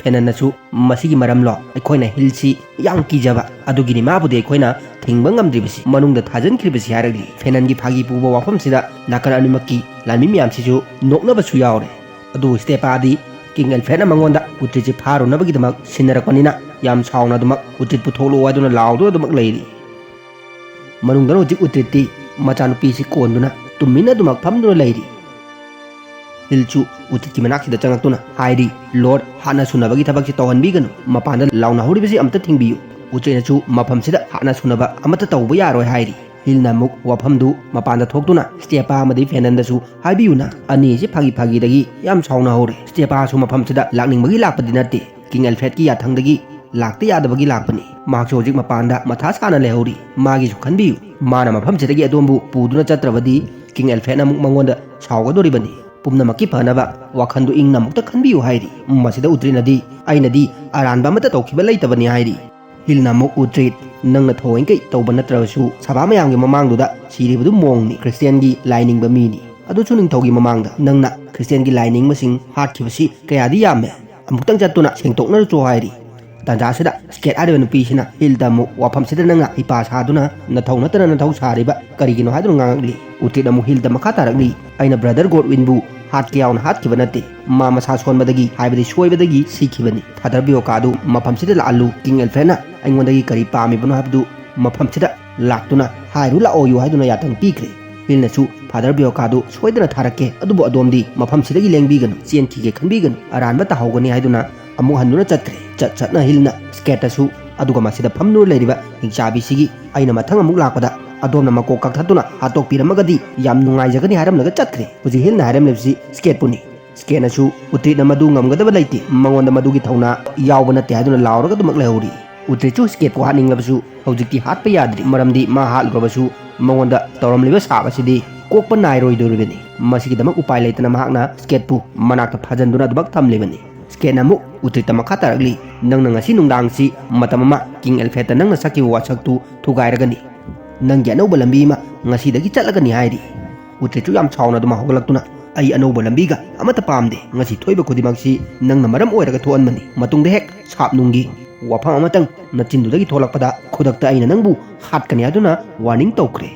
ꯐꯦꯅꯟꯅꯁꯨ "ꯃꯁꯤꯒꯤ ꯃꯔꯝꯂꯣ? ꯑꯩꯈꯣꯏꯅ ꯍꯤꯜꯁꯤ ꯌꯥꯝ ꯀꯤꯖꯕ, ꯑꯗꯨꯒꯤꯅꯤ ꯃꯥꯕꯨꯗꯤ ꯑꯩꯈꯣꯏꯅ ꯊꯤꯡꯕ ꯉꯝꯗ꯭ꯔꯤꯕꯁꯤ, ꯃꯅꯨꯡꯗ ꯊꯥꯖꯤꯟꯈ꯭ꯔꯤꯕꯁꯤ" ꯍꯥꯏꯔꯛꯂꯤ꯫ ꯐꯦꯅꯟꯒꯤ ꯐꯥꯒꯤ ꯄꯨꯕ ꯋꯥꯐꯝꯁꯤꯗ ꯅꯥꯀꯟ ꯑꯅꯤꯃꯛꯀꯤ ꯂꯥꯟꯃꯤ ꯃꯌꯥꯝꯁꯤꯁꯨ ꯅꯣꯛꯅꯕꯁꯨ ꯌꯥꯎꯔꯦ꯫ ꯑꯗꯨꯕꯨ ꯁ꯭ꯇꯦꯄꯥꯗꯤ ꯀꯤꯡ ꯑꯦꯜꯐ꯭ꯔꯦꯗꯅ ꯃꯉꯣꯟꯗ ꯎꯇ꯭ꯔꯤꯠꯁꯤ ꯐꯥꯔꯨꯅꯕꯒꯤꯗꯃꯛ ꯁꯤꯟꯅꯔꯛꯄꯅꯤꯅ ꯌꯥꯝ ꯁꯥꯎꯅ ꯑꯗꯨꯃꯛ "ꯎꯇ꯭ꯔꯤꯠ ꯄꯨꯊꯣꯛꯂꯛꯑꯣ" ꯍꯥꯏꯗꯨꯅ ꯂꯥꯎꯗꯨꯅ ꯑꯗꯨꯃꯛ ꯂꯩꯔꯤ꯫ ꯃꯅꯨꯡꯗꯅ ꯍꯧꯖꯤꯛ ꯎꯇ꯭ꯔꯤꯠꯇꯤ ꯃꯆꯥꯅꯨꯄꯤꯁꯤ ꯀꯣꯟꯗꯨꯅ ꯇꯨꯃꯤꯟꯅ ꯑꯗꯨꯃꯛ ꯐꯝꯗꯨꯅ ꯂꯩꯔꯤ꯫ ꯍꯤꯜꯁꯨ ꯎꯇ꯭ꯔꯤꯠꯀꯤ ꯃꯅꯥꯛꯁꯤꯗ ꯆꯪꯉꯛꯇꯨꯅ ꯍꯥꯏꯔꯤ, "ꯂꯣꯔꯗ, ꯍꯥꯠꯅ ꯁꯨꯅꯕꯒꯤ ꯊꯕꯛꯁꯤ ꯇꯧꯍꯟꯕꯤꯒꯅꯨ꯫ ꯃꯄꯥꯟꯗ ꯂꯥꯎꯅꯍꯧꯔꯤꯕꯁꯤ ꯑꯝꯇ ꯊꯤꯡꯕꯤꯌꯨ꯫ ꯎꯇ꯭ꯔꯤꯠꯅꯁꯨ ꯃꯐꯝꯁꯤꯗ ꯍꯥꯠꯅ ꯁꯨꯅꯕ ꯑꯃꯠꯇ ꯇꯧꯕ ꯌꯥꯔꯣꯏ" ꯍꯥꯏꯔꯤ꯫ ꯍꯤꯜꯅ ꯑꯃꯨꯛ ꯋꯥꯐꯝꯗꯨ ꯃꯄꯥꯟꯗ ꯊꯣꯛꯇꯨꯅ ꯁ꯭ꯇꯦꯄꯥ ꯑꯃꯗꯤ ꯐꯦꯅꯟꯗꯁꯨ ꯍꯥꯏꯕꯤꯌꯨꯅ, "ꯑꯅꯤꯁꯤ ꯐꯥꯒꯤ ꯐꯥꯒꯤꯗꯒꯤ ꯌꯥꯝ ꯁꯥꯎꯅꯍꯧꯔꯦ꯫ ꯁ꯭ꯇꯦꯄꯥꯁꯨ ꯃꯐꯝꯁꯤꯗ ꯂꯥꯛꯅꯤꯡꯕꯒꯤ ꯂꯥꯛꯄꯗꯤ ꯅꯠꯇꯦ꯫ ꯀꯤꯡ ꯑꯦꯜꯐ꯭ꯔꯦꯗꯀꯤ ꯌꯥꯊꯪꯗꯒꯤ ꯂꯥꯛꯇ ꯌꯥꯗꯕꯒꯤ ꯂꯥꯛꯄꯅꯤ꯫ ꯃꯍꯥꯛꯁꯨ ꯍꯧꯖꯤꯛ ꯃꯄꯥꯟꯗ ꯃꯊꯥ ꯁꯥꯅ ꯂꯩꯍꯧꯔꯤ꯫ ꯃꯥꯒꯤꯁꯨ ꯈꯟꯕꯤꯌꯨ꯫ ꯃꯥꯅ ꯃꯐꯝꯁꯤꯗꯒꯤ ꯑꯗꯣꯝꯕꯨ ꯄꯨꯗꯨꯅ ꯆꯠꯇ꯭ꯔꯕꯗꯤ ꯀꯤꯡ ꯑꯦꯜꯐ꯭ꯔꯦꯗꯅ ꯑꯃꯨꯛ ꯃꯉꯣꯟꯗ ꯁꯥꯎꯒꯗꯧꯔꯤꯕꯅꯤ꯫ ꯄꯨꯝꯅꯃꯛꯀꯤ ꯐꯅꯕ ꯋꯥꯈꯜꯗꯨ ꯏꯪꯅ ꯑꯃꯨꯛꯇ ꯈꯟꯕꯤꯌꯨ ꯍꯥꯏꯔꯤ꯫ ꯃꯁꯤꯗ ꯎꯇ꯭ꯔꯤꯠꯅꯗꯤ, "ꯑꯩꯅꯗꯤ ꯑꯔꯥꯟꯕ ꯑꯃꯠꯇ ꯇꯧꯈꯤꯕ ꯂꯩꯇꯕꯅꯤ" ꯍꯥꯏꯔꯤ꯫ ꯍꯤꯜꯅ ꯑꯃꯨꯛ, "ꯎꯇ꯭ꯔꯤꯠ, ꯅꯪꯅ ꯊꯑꯣꯏꯡꯀꯩ ꯇꯧꯕ ꯅꯠꯇ꯭ꯔꯕꯁꯨ ꯁꯚꯥ ꯃꯌꯥꯝꯒꯤ ꯃꯃꯥꯡꯗꯨꯗ ꯁꯤꯔꯤꯕꯗꯨ ꯃꯣꯡꯅꯤ, ꯈ꯭ꯔꯤꯁꯇꯤꯌꯥꯟꯒꯤ ꯂꯥꯏꯅꯤꯡꯕ ꯃꯤꯅꯤ꯫ ꯑꯗꯨꯁꯨ ꯅꯤꯡꯊꯧꯒꯤ ꯃꯃꯥꯡꯗ ꯅꯪꯅ ꯈ꯭ꯔꯤꯁꯇꯤꯌꯥꯟꯒꯤ ꯂꯥꯏꯅꯤꯡꯕꯁꯤꯡ ꯍꯥꯠꯈꯤꯕꯁꯤ ꯀꯌꯥꯗꯤ ꯌꯥꯝꯃꯦ꯫ ꯑꯃꯨꯛꯇꯪ ꯆꯠꯇꯨꯅ ꯁꯦꯡꯗꯣꯛꯅꯔꯨꯆꯣ" ꯍꯥꯏꯔꯤ꯫ ꯇꯥꯟꯖꯥꯁꯤꯗ ꯁ꯭ꯀꯦꯠ ꯍꯥꯏꯔꯤꯕ ꯅꯨꯄꯤꯁꯤꯅ ꯍꯤꯜꯗ ꯑꯃꯨꯛ ꯋꯥꯐꯝꯁꯤꯗ ꯅꯪꯅ ꯍꯩꯄꯥ ꯁꯥꯗꯨꯅ ꯅꯊꯧ ꯅꯠꯇꯅ ꯅꯊꯧ ꯁꯥꯔꯤꯕ ꯀꯔꯤꯒꯤꯅꯣ ꯍꯥꯏꯗꯨꯅ ꯉꯥꯡꯉꯛꯂꯤ꯫ ꯎꯇ꯭ꯔꯤꯠ ꯑꯃꯨꯛ ꯍꯤꯜꯗ ꯃꯈꯥ ꯇꯥꯔꯛꯂꯤ, "ꯑꯩꯅ ꯕ꯭ꯔꯗꯔ ꯒꯣꯗꯋꯤꯟꯕꯨ ꯍꯥꯠꯀꯦ ꯌꯥꯎꯅ ꯍꯥꯠꯈꯤꯕ ꯅꯠꯇꯦ꯫ ꯃꯥ ꯃꯁꯥ ꯁꯣꯟꯕꯗꯒꯤ, ꯍꯥꯏꯕꯗꯤ ꯁꯣꯏꯕꯗꯒꯤ ꯁꯤꯈꯤꯕꯅꯤ꯫ ꯐꯥꯗꯔ ꯕꯤꯌꯣꯀꯥꯗꯨ ꯃꯐꯝꯁꯤꯗ ꯂꯥꯛꯍꯜꯂꯨ꯫ ꯀꯤꯡ ꯑꯦꯜꯐ꯭ꯔꯦꯗꯅ ꯑꯩꯉꯣꯟꯗꯒꯤ ꯀꯔꯤ ꯄꯥꯝꯃꯤꯕꯅꯣ ꯍꯥꯏꯕꯗꯨ ꯃꯐꯝꯁꯤꯗ ꯂꯥꯛꯇꯨꯅ ꯍꯥꯏꯔꯨ ꯂꯥꯛꯑꯣꯌꯨ" ꯍꯥꯏꯗꯨꯅ ꯌꯥꯊꯪ ꯄꯤꯈ꯭ꯔꯦ꯫ ꯍꯤꯜꯅꯁꯨ, "ꯐꯥꯗꯔ ꯕꯤꯌꯣꯀꯥꯗꯨ ꯁꯣꯏꯗꯅ ꯊꯥꯔꯛꯀꯦ, ꯑꯗꯨꯕꯨ ꯑꯗꯣꯝꯗꯤ ꯃꯐꯝꯁꯤꯗꯒꯤ ꯂꯦꯡꯕꯤꯒꯅꯨ, ꯆꯦꯟꯈꯤꯒꯦ ꯈꯟꯕꯤꯒꯅꯨ, ꯑꯔꯥꯟꯕ ꯇꯥꯍꯧꯒꯅꯤ" ꯍꯥꯏꯗꯨꯅ ꯑꯃꯨꯛ ꯍꯟꯗꯨꯅ ꯆꯠꯈ꯭ꯔꯦ꯫ ꯆꯠ ꯆꯠꯅ ꯍꯤꯜꯅ ꯁ꯭ꯀꯦꯠꯇꯁꯨ, "ꯑꯗꯨꯒ ꯃꯁꯤꯗ ꯐꯝꯗꯨꯅ ꯂꯩꯔꯤꯕ ꯍꯤꯡꯆꯥꯕꯤꯁꯤꯒꯤ ꯑꯩꯅ ꯃꯊꯪ ꯑꯃꯨꯛ ꯂꯥꯛꯄꯗ ꯑꯗꯣꯝꯅ ꯃꯀꯣꯛ ꯀꯛꯊꯠꯇꯨꯅ ꯍꯥꯠꯇꯣꯛꯄꯤꯔꯝꯃꯒꯗꯤ ꯌꯥꯝ ꯅꯨꯡꯉꯥꯏꯖꯒꯅꯤ" ꯍꯥꯏꯔꯝꯂꯒ ꯆꯠꯈ꯭ꯔꯦ꯫ ꯍꯧꯖꯤꯛ ꯍꯤꯜꯅ ꯍꯥꯏꯔꯝꯂꯤꯕꯁꯤ ꯁ꯭ꯀꯦꯠꯄꯨꯅꯤ꯫ ꯁ꯭ꯀꯦꯠꯅꯁꯨ ꯎꯇ꯭ꯔꯤꯠꯅ ꯃꯗꯨ ꯉꯝꯒꯗꯕ ꯂꯩꯇꯦ, ꯃꯉꯣꯟꯗ ꯃꯗꯨꯒꯤ ꯊꯧꯅꯥ ꯌꯥꯎꯕ ꯅꯠꯇꯦ ꯍꯥꯏꯗꯨꯅ ꯂꯥꯎꯔꯒ ꯑꯗꯨꯃꯛ ꯂꯩꯍꯧꯔꯤ꯫ ꯎꯇ꯭ꯔꯤꯠꯁꯨ ꯁ꯭ꯀꯦꯠꯄꯨ ꯍꯥꯠꯅꯤꯡꯂꯕꯁꯨ ꯍꯧꯖꯤꯛꯇꯤ ꯍꯥꯠꯄ ꯌꯥꯗ꯭ꯔꯤ, ꯃꯔꯝꯗꯤ ꯃꯥ ꯍꯥꯠꯂꯨꯔꯕꯁꯨ ꯃꯉꯣꯟꯗ ꯇꯧꯔꯝꯂꯤꯕ ꯁꯥꯞ ꯑꯁꯤꯗꯤ ꯀꯣꯛꯄ ꯅꯥꯏꯔꯣꯏꯗꯧꯔꯤꯕꯅꯤ꯫ ꯃꯁꯤꯒꯤꯗꯃꯛ ꯎꯄꯥꯏ ꯂꯩꯇꯅ ꯃꯍꯥꯛꯅ ꯁ꯭ꯀꯦꯠꯄꯨ ꯃꯅꯥꯛꯇ ꯐꯥꯖꯟꯗꯨꯅ ꯑꯗꯨꯃꯛ ꯊꯝꯂꯤꯕꯅꯤ꯫ ꯁ꯭ꯀꯦꯠꯅ ꯑꯃꯨꯛ ꯎꯇ꯭ꯔꯤꯠꯇ ꯃꯈꯥ ꯇꯥꯔꯛꯂꯤ, "ꯅꯪꯅ ꯉꯁꯤ ꯅꯨꯡꯗꯥꯡꯁꯤ ꯃꯇꯝ ꯑꯃ ꯀꯤꯡ ꯑꯦꯜꯐ꯭ꯔꯦꯗꯇ ꯅꯪꯅ ꯁꯛꯈꯤꯕ ꯋꯥꯁꯛꯇꯨ ꯊꯨꯒꯥꯏꯔꯒꯅꯤ꯫ ꯅꯪꯒꯤ ꯑꯅꯧꯕ ꯂꯝꯕꯤ ꯑꯃ ꯉꯁꯤꯗꯒꯤ ꯆꯠꯂꯒꯅꯤ" ꯍꯥꯏꯔꯤ꯫ ꯎꯇ꯭ꯔꯤꯠꯁꯨ ꯌꯥꯝ ꯁꯥꯎꯅ ꯑꯗꯨꯃꯛ ꯍꯧꯒꯠꯂꯛꯇꯨꯅ, "ꯑꯩ ꯑꯅꯧꯕ ꯂꯝꯕꯤꯒ ꯑꯃꯠꯇ ꯄꯥꯝꯗꯦ꯫ ꯉꯁꯤ ꯊꯣꯛꯏꯕ ꯈꯨꯗꯤꯡꯃꯛꯁꯤ ꯅꯪꯅ ꯃꯔꯝ ꯑꯣꯏꯔꯒ ꯊꯣꯛꯍꯟꯕꯅꯤ꯫ ꯃꯇꯨꯡꯗ ꯍꯦꯛ ꯁꯥꯞ ꯅꯨꯡꯒꯤ ꯋꯥꯐꯝ ꯑꯃꯇꯪ ꯅꯆꯤꯟꯗꯨꯗꯒꯤ ꯊꯣꯛꯂꯛꯄꯗ ꯈꯨꯗꯛꯇ ꯑꯩꯅ ꯅꯪꯕꯨ ꯍꯥꯠꯀꯅꯤ" ꯍꯥꯏꯗꯨꯅ ꯋꯥꯔꯅꯤꯡ ꯇꯧꯈ꯭ꯔꯦ꯫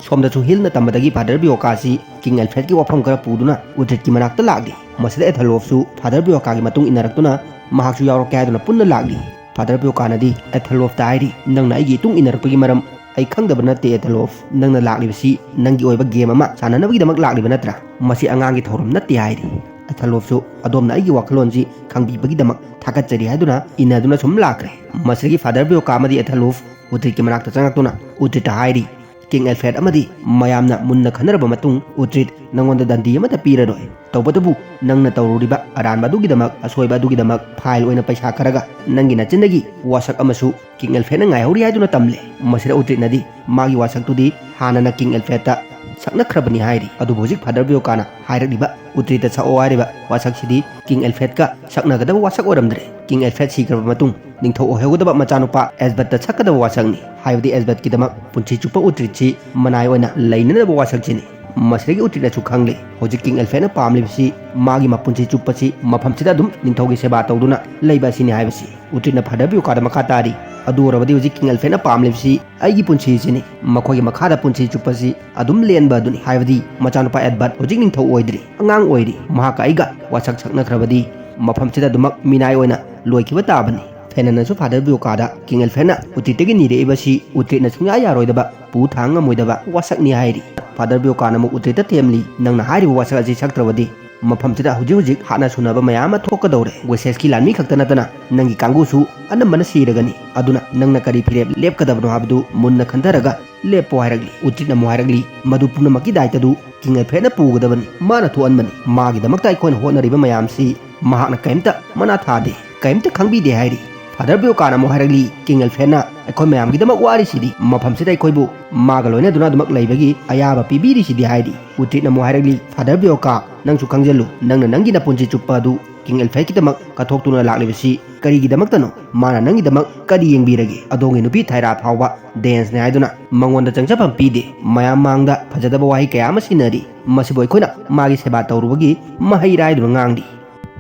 ꯁꯣꯝꯗꯁꯨ ꯍꯤꯜꯅ ꯇꯝꯕꯗꯒꯤ ꯐꯥꯗꯔ ꯕꯤꯌꯣꯀꯥꯁꯤ ꯀꯤꯡ ꯑꯦꯜꯐ꯭ꯔꯦꯗꯀꯤ ꯋꯥꯐꯝ ꯈꯔ ꯄꯨꯗꯨꯅ ꯎꯇ꯭ꯔꯤꯠꯀꯤ ꯃꯅꯥꯛꯇ ꯂꯥꯛꯂꯤ꯫ ꯃꯁꯤꯗ ꯑꯦꯊꯜꯍꯣꯐꯁꯨ ꯐꯥꯗꯔ ꯕꯤꯌꯣꯀꯥꯒꯤ ꯃꯇꯨꯡ ꯏꯟꯅꯔꯛꯇꯨꯅ ꯃꯍꯥꯛꯁꯨ ꯌꯥꯎꯔꯛꯀꯦ ꯍꯥꯏꯗꯨꯅ ꯄꯨꯟꯅ ꯂꯥꯛꯂꯤ꯫ ꯐꯥꯗꯔ ꯕꯤꯌꯣꯀꯥꯅꯗꯤ ꯑꯦꯊꯜꯍꯣꯐꯇ ꯍꯥꯏꯔꯤ, "ꯅꯪꯅ ꯑꯩꯒꯤ ꯏꯇꯨꯡ ꯏꯟꯅꯔꯛꯄꯒꯤ ꯃꯔꯝ ꯑꯩ ꯈꯪꯗꯕ ꯅꯠꯇꯦ, ꯑꯦꯊꯜꯍꯣꯐ꯫ ꯅꯪꯅ ꯂꯥꯛꯂꯤꯕꯁꯤ ꯅꯪꯒꯤ ꯑꯣꯏꯕ ꯒꯦꯝ ꯑꯃ ꯁꯥꯟꯅꯅꯕꯒꯤꯗꯃꯛ ꯂꯥꯛꯂꯤꯕ ꯅꯠꯇ꯭ꯔꯥ? ꯃꯁꯤ ꯑꯉꯥꯡꯒꯤ ꯊꯧꯔꯝ ꯅꯠꯇꯦ" ꯍꯥꯏꯔꯤ꯫ ꯑꯦꯊꯜꯍꯣꯐꯁꯨ, "ꯑꯗꯣꯝꯅ ꯑꯩꯒꯤ ꯋꯥꯈꯜꯂꯣꯟꯁꯤ ꯈꯪꯕꯤꯕꯒꯤꯗꯃꯛ ꯊꯥꯒꯠꯆꯔꯤ" ꯍꯥꯏꯗꯨꯅ ꯏꯟꯅꯗꯨꯅ ꯁꯨꯝ ꯂꯥꯛꯈ꯭ꯔꯦ꯫ ꯃꯁꯤꯗꯒꯤ ꯐꯥꯗꯔ ꯕꯤꯌꯣꯀꯥ ꯑꯃꯗꯤ ꯑꯦꯊꯜꯍꯣꯐ ꯎꯇ꯭ꯔꯤꯠꯀꯤ ꯃꯅꯥꯛꯇ ꯆꯪꯉꯛꯇꯨꯅ ꯎꯇ꯭ꯔꯤꯠꯇ ꯍꯥꯏꯔꯤ, "ꯀꯤꯡ ꯑꯦꯜꯐ꯭ꯔꯦꯗ ꯑꯃꯗꯤ ꯃꯌꯥꯝꯅ ꯃꯨꯟꯅ ꯈꯟꯅꯔꯕ ꯃꯇꯨꯡ ꯎꯇ꯭ꯔꯤꯠ ꯅꯪꯉꯣꯟꯗ ꯗꯟꯗꯤ ꯑꯃꯠꯇ ꯄꯤꯔꯔꯣꯏ꯫ ꯇꯧꯕꯇꯕꯨ ꯅꯪꯅ ꯇꯧꯔꯨꯔꯤꯕ ꯑꯔꯥꯟꯕ ꯑꯗꯨꯒꯤꯗꯃꯛ, ꯑꯁꯣꯏꯕ ꯑꯗꯨꯒꯤꯗꯃꯛ ꯐꯥꯏꯜ ꯑꯣꯏꯅ ꯄꯩꯁꯥ ꯈꯔꯒ ꯅꯪꯒꯤ ꯅꯆꯤꯟꯗꯒꯤ ꯋꯥꯁꯛ ꯑꯃꯁꯨ ꯀꯤꯡ ꯑꯦꯜꯐ꯭ꯔꯦꯗꯅ ꯉꯥꯏꯍꯧꯔꯤ" ꯍꯥꯏꯗꯨꯅ ꯇꯝꯂꯦ꯫ ꯃꯁꯤꯗ ꯎꯇ꯭ꯔꯤꯠꯅꯗꯤ ꯃꯥꯒꯤ ꯋꯥꯁꯛꯇꯨꯗꯤ ꯍꯥꯟꯅꯅ ꯀꯤꯡ ꯑꯦꯜꯐ꯭ꯔꯦꯗꯇ ꯁꯛꯅꯈ꯭ꯔꯕꯅꯤ ꯍꯥꯏꯔꯤ꯫ ꯑꯗꯨꯕꯨ ꯍꯧꯖꯤꯛ ꯐꯥꯗꯔ ꯕꯤꯌꯣꯀꯥꯅ ꯍꯥꯏꯔꯛꯂꯤꯕ ꯎꯇ꯭ꯔꯤꯠꯇ ꯁꯛꯑꯣ ꯍꯥꯏꯔꯤꯕ ꯋꯥꯁꯛꯁꯤꯗꯤ ꯀꯤꯡ ꯑꯦꯜꯐ꯭ꯔꯦꯗꯀ ꯁꯛꯅꯒꯗꯕ ꯋꯥꯁꯛ ꯑꯣꯏꯔꯝꯗ꯭ꯔꯦ꯫ ꯀꯤꯡ ꯑꯦꯜꯐ꯭ꯔꯦꯗ ꯁꯤꯈ꯭ꯔꯕ ꯃꯇꯨꯡ ꯅꯤꯡꯊꯧ ꯑꯣꯏꯍꯧꯒꯗꯕ ꯃꯆꯥꯅꯨꯄꯥ ꯑꯦꯁꯕꯠꯇ ꯁꯛꯀꯗꯕ ꯋꯥꯁꯛꯅꯤ꯫ ꯍꯥꯏꯕꯗꯤ ꯑꯦꯁꯕꯠꯀꯤꯗꯃꯛ ꯄꯨꯟꯁꯤ ꯆꯨꯞꯄ ꯎꯇ꯭ꯔꯤꯠꯁꯤ ꯃꯅꯥꯏ ꯑꯣꯏꯅ ꯂꯩꯅꯅꯕ ꯋꯥꯁꯛꯁꯤꯅꯤ꯫ ꯃꯁꯤꯗꯒꯤ ꯎꯇ꯭ꯔꯤꯠꯅꯁꯨ ꯈꯪꯂꯦ, ꯍꯧꯖꯤꯛ ꯀꯤꯡ ꯑꯦꯜꯐ꯭ꯔꯦꯗꯅ ꯄꯥꯝꯂꯤꯕꯁꯤ ꯃꯥꯒꯤ ꯃꯄꯨꯟꯁꯤ ꯆꯨꯞꯄꯁꯤ ꯃꯐꯝꯁꯤꯗ ꯑꯗꯨꯝ ꯅꯤꯡꯊꯧꯒꯤ ꯁꯦꯕꯥ ꯇꯧꯗꯨꯅ ꯂꯩꯕ ꯑꯁꯤꯅꯤ ꯍꯥꯏꯕꯁꯤ꯫ ꯎꯇ꯭ꯔꯤꯠꯅ ꯐꯥꯗꯔ ꯕꯤꯌꯣꯀꯥꯗ ꯃꯈꯥ ꯇꯥꯔꯤ, ꯑꯗꯨ ꯑꯣꯏꯔꯕꯗꯤ ꯍꯧꯖꯤꯛ ꯀꯤꯡ ꯑꯦꯜꯐ꯭ꯔꯦꯗꯅ ꯄꯥꯝꯂꯤꯕꯁꯤ ꯑꯩꯒꯤ ꯄꯨꯟꯁꯤꯁꯤꯅꯤ꯫ ꯃꯈꯣꯏꯒꯤ ꯃꯈꯥꯗ ꯄꯨꯟꯁꯤ ꯆꯨꯞꯄꯁꯤ ꯑꯗꯨꯝ ꯂꯦꯟꯕ ꯑꯗꯨꯅꯤ꯫ ꯍꯥꯏꯕꯗꯤ ꯃꯆꯥꯅꯨꯄꯥ ꯑꯦꯗꯕꯥꯔꯗ ꯍꯧꯖꯤꯛ ꯅꯤꯡꯊꯧ ꯑꯣꯏꯗ꯭ꯔꯤ, ꯑꯉꯥꯡ ꯑꯣꯏꯔꯤ꯫ ꯃꯍꯥꯛꯀ ꯑꯩꯒ ꯋꯥꯁꯛ ꯁꯛꯅꯈ꯭ꯔꯕꯗꯤ ꯃꯐꯝꯁꯤꯗ ꯑꯗꯨꯃꯛ ꯃꯤꯅꯥꯏ ꯑꯣꯏꯅ ꯂꯣꯏꯈꯤꯕ ꯇꯥꯕꯅꯤ꯫ ꯐꯦꯅꯟꯅꯁꯨ ꯐꯥꯗꯔ ꯕꯤꯌꯣꯀꯥꯗ ꯀꯤꯡ ꯑꯦꯜꯐ꯭ꯔꯦꯗꯅ ꯎꯇ꯭ꯔꯤꯠꯇꯒꯤ ꯅꯤꯔꯛꯏꯕꯁꯤ ꯎꯇ꯭ꯔꯤꯠꯅ ꯁꯨꯡꯌꯥ ꯌꯥꯔꯣꯏꯗꯕ, ꯄꯨ ꯊꯥꯡ ꯉꯝꯃꯣꯏꯗꯕ ꯋꯥꯁꯛꯅꯤ ꯍꯥꯏꯔꯤ꯫ ꯐꯥꯗꯔ ꯕꯤꯌꯣꯀꯥꯅ ꯑꯃꯨꯛ ꯎꯇ꯭ꯔꯤꯠꯇ ꯊꯦꯝꯂꯤ, "ꯅꯪꯅ ꯍꯥꯏꯔꯤꯕ ꯋꯥꯁꯛ ꯑꯁꯤ ꯁꯛꯇ꯭ꯔꯕꯗꯤ ꯃꯐꯝꯁꯤꯗ ꯍꯧꯖꯤꯛ ꯍꯧꯖꯤꯛ ꯍꯥꯠꯅ ꯁꯨꯅꯕ ꯃꯌꯥꯝ ꯑꯃ ꯊꯣꯛꯀꯗꯧꯔꯦ꯫ ꯋꯦꯁꯦꯁꯀꯤ ꯂꯥꯟꯃꯤ ꯈꯛꯇ ꯅꯠꯇꯅ ꯅꯪꯒꯤ ꯀꯥꯡꯕꯨꯁꯨ ꯑꯅꯝꯕꯅ ꯁꯤꯔꯒꯅꯤ꯫ ꯑꯗꯨꯅ ꯅꯪꯅ ꯀꯔꯤ ꯐꯤꯔꯦꯞ ꯂꯦꯞꯀꯗꯕꯅꯣ ꯍꯥꯏꯕꯗꯨ ꯃꯨꯟꯅ ꯈꯟꯊꯔꯒ ꯂꯦꯞꯄꯣ" ꯍꯥꯏꯔꯛꯂꯤ꯫ ꯎꯇ꯭ꯔꯤꯠꯅ ꯑꯃꯨꯛ ꯍꯥꯏꯔꯛꯂꯤ, "ꯃꯗꯨ ꯄꯨꯝꯅꯃꯛꯀꯤ ꯗꯥꯏꯇꯗꯨ ꯀꯤꯡ ꯑꯦꯜꯐ꯭ꯔꯦꯗꯅ ꯄꯨꯒꯗꯕꯅꯤ꯫ ꯃꯥꯅ ꯊꯣꯛꯍꯟꯕꯅꯤ꯫ ꯃꯥꯒꯤꯗꯃꯛꯇ ꯑꯩꯈꯣꯏꯅ ꯍꯣꯠꯅꯔꯤꯕ ꯃꯌꯥꯝꯁꯤ ꯃꯍꯥꯛꯅ ꯀꯔꯤꯝꯇ ꯃꯅꯥ ꯊꯥꯗꯦ, ꯀꯔꯤꯝꯇ ꯈꯪꯕꯤꯗꯦ" ꯍꯥꯏꯔꯤ꯫ ꯐꯥꯗꯔ ꯕꯤꯌꯣꯀꯥꯅ ꯑꯃꯨꯛ ꯍꯥꯏꯔꯛꯂꯤ, "ꯀꯤꯡ ꯑꯦꯜꯐ꯭ꯔꯦꯗꯅ ꯑꯩꯈꯣꯏ ꯃꯌꯥꯝꯒꯤꯗꯃꯛ ꯋꯥꯔꯤꯁꯤꯗꯤ, ꯃꯐꯝꯁꯤꯗ ꯑꯩꯈꯣꯏꯕꯨ ꯃꯥꯒ ꯂꯣꯏꯅꯗꯨꯅ ꯑꯗꯨꯃꯛ ꯂꯩꯕꯒꯤ ꯑꯌꯥꯕ ꯄꯤꯕꯤꯔꯤꯁꯤꯗꯤ" ꯍꯥꯏꯔꯤ꯫ ꯎꯇ꯭ꯔꯤꯠꯅ ꯑꯃꯨꯛ ꯍꯥꯏꯔꯛꯂꯤ, "ꯐꯥꯗꯔ ꯕꯤꯌꯣꯀꯥ, ꯅꯪꯁꯨ ꯈꯪꯖꯜꯂꯨ, ꯅꯪꯅ ꯅꯪꯒꯤ ꯅꯄꯨꯟꯁꯤ ꯆꯨꯞꯄ ꯑꯗꯨ ꯀꯤꯡ ꯑꯦꯜꯐ꯭ꯔꯦꯗꯀꯤꯗꯃꯛ ꯀꯠꯊꯣꯛꯇꯨꯅ ꯂꯥꯛꯂꯤꯕꯁꯤ ꯀꯔꯤꯒꯤꯗꯃꯛꯇꯅꯣ? ꯃꯥꯅ ꯅꯪꯒꯤꯗꯃꯛ ꯀꯔꯤ ꯌꯦꯡꯕꯤꯔꯒꯦ? ꯑꯗꯣꯝꯒꯤ ꯅꯨꯄꯤ ꯊꯥꯏꯔꯥ ꯐꯥꯎꯕ ꯗꯦꯟꯁꯅꯦ ꯍꯥꯏꯗꯨꯅ ꯃꯉꯣꯟꯗ ꯆꯪꯖꯐꯝ ꯄꯤꯗꯦ꯫ ꯃꯌꯥꯝ ꯃꯥꯡꯗ ꯐꯖꯗꯕ ꯋꯥꯍꯩ ꯀꯌꯥ ꯑꯃ ꯁꯤꯖꯤꯟꯅꯔꯤ꯫ ꯃꯁꯤꯕꯨ ꯑꯩꯈꯣꯏꯅ ꯃꯥꯒꯤ ꯁꯦꯕꯥ ꯇꯧꯔꯨꯕꯒꯤ ꯃꯍꯩꯔꯥ ꯍꯥꯏꯗꯨꯅ ꯉꯥꯡꯂꯤ"꯫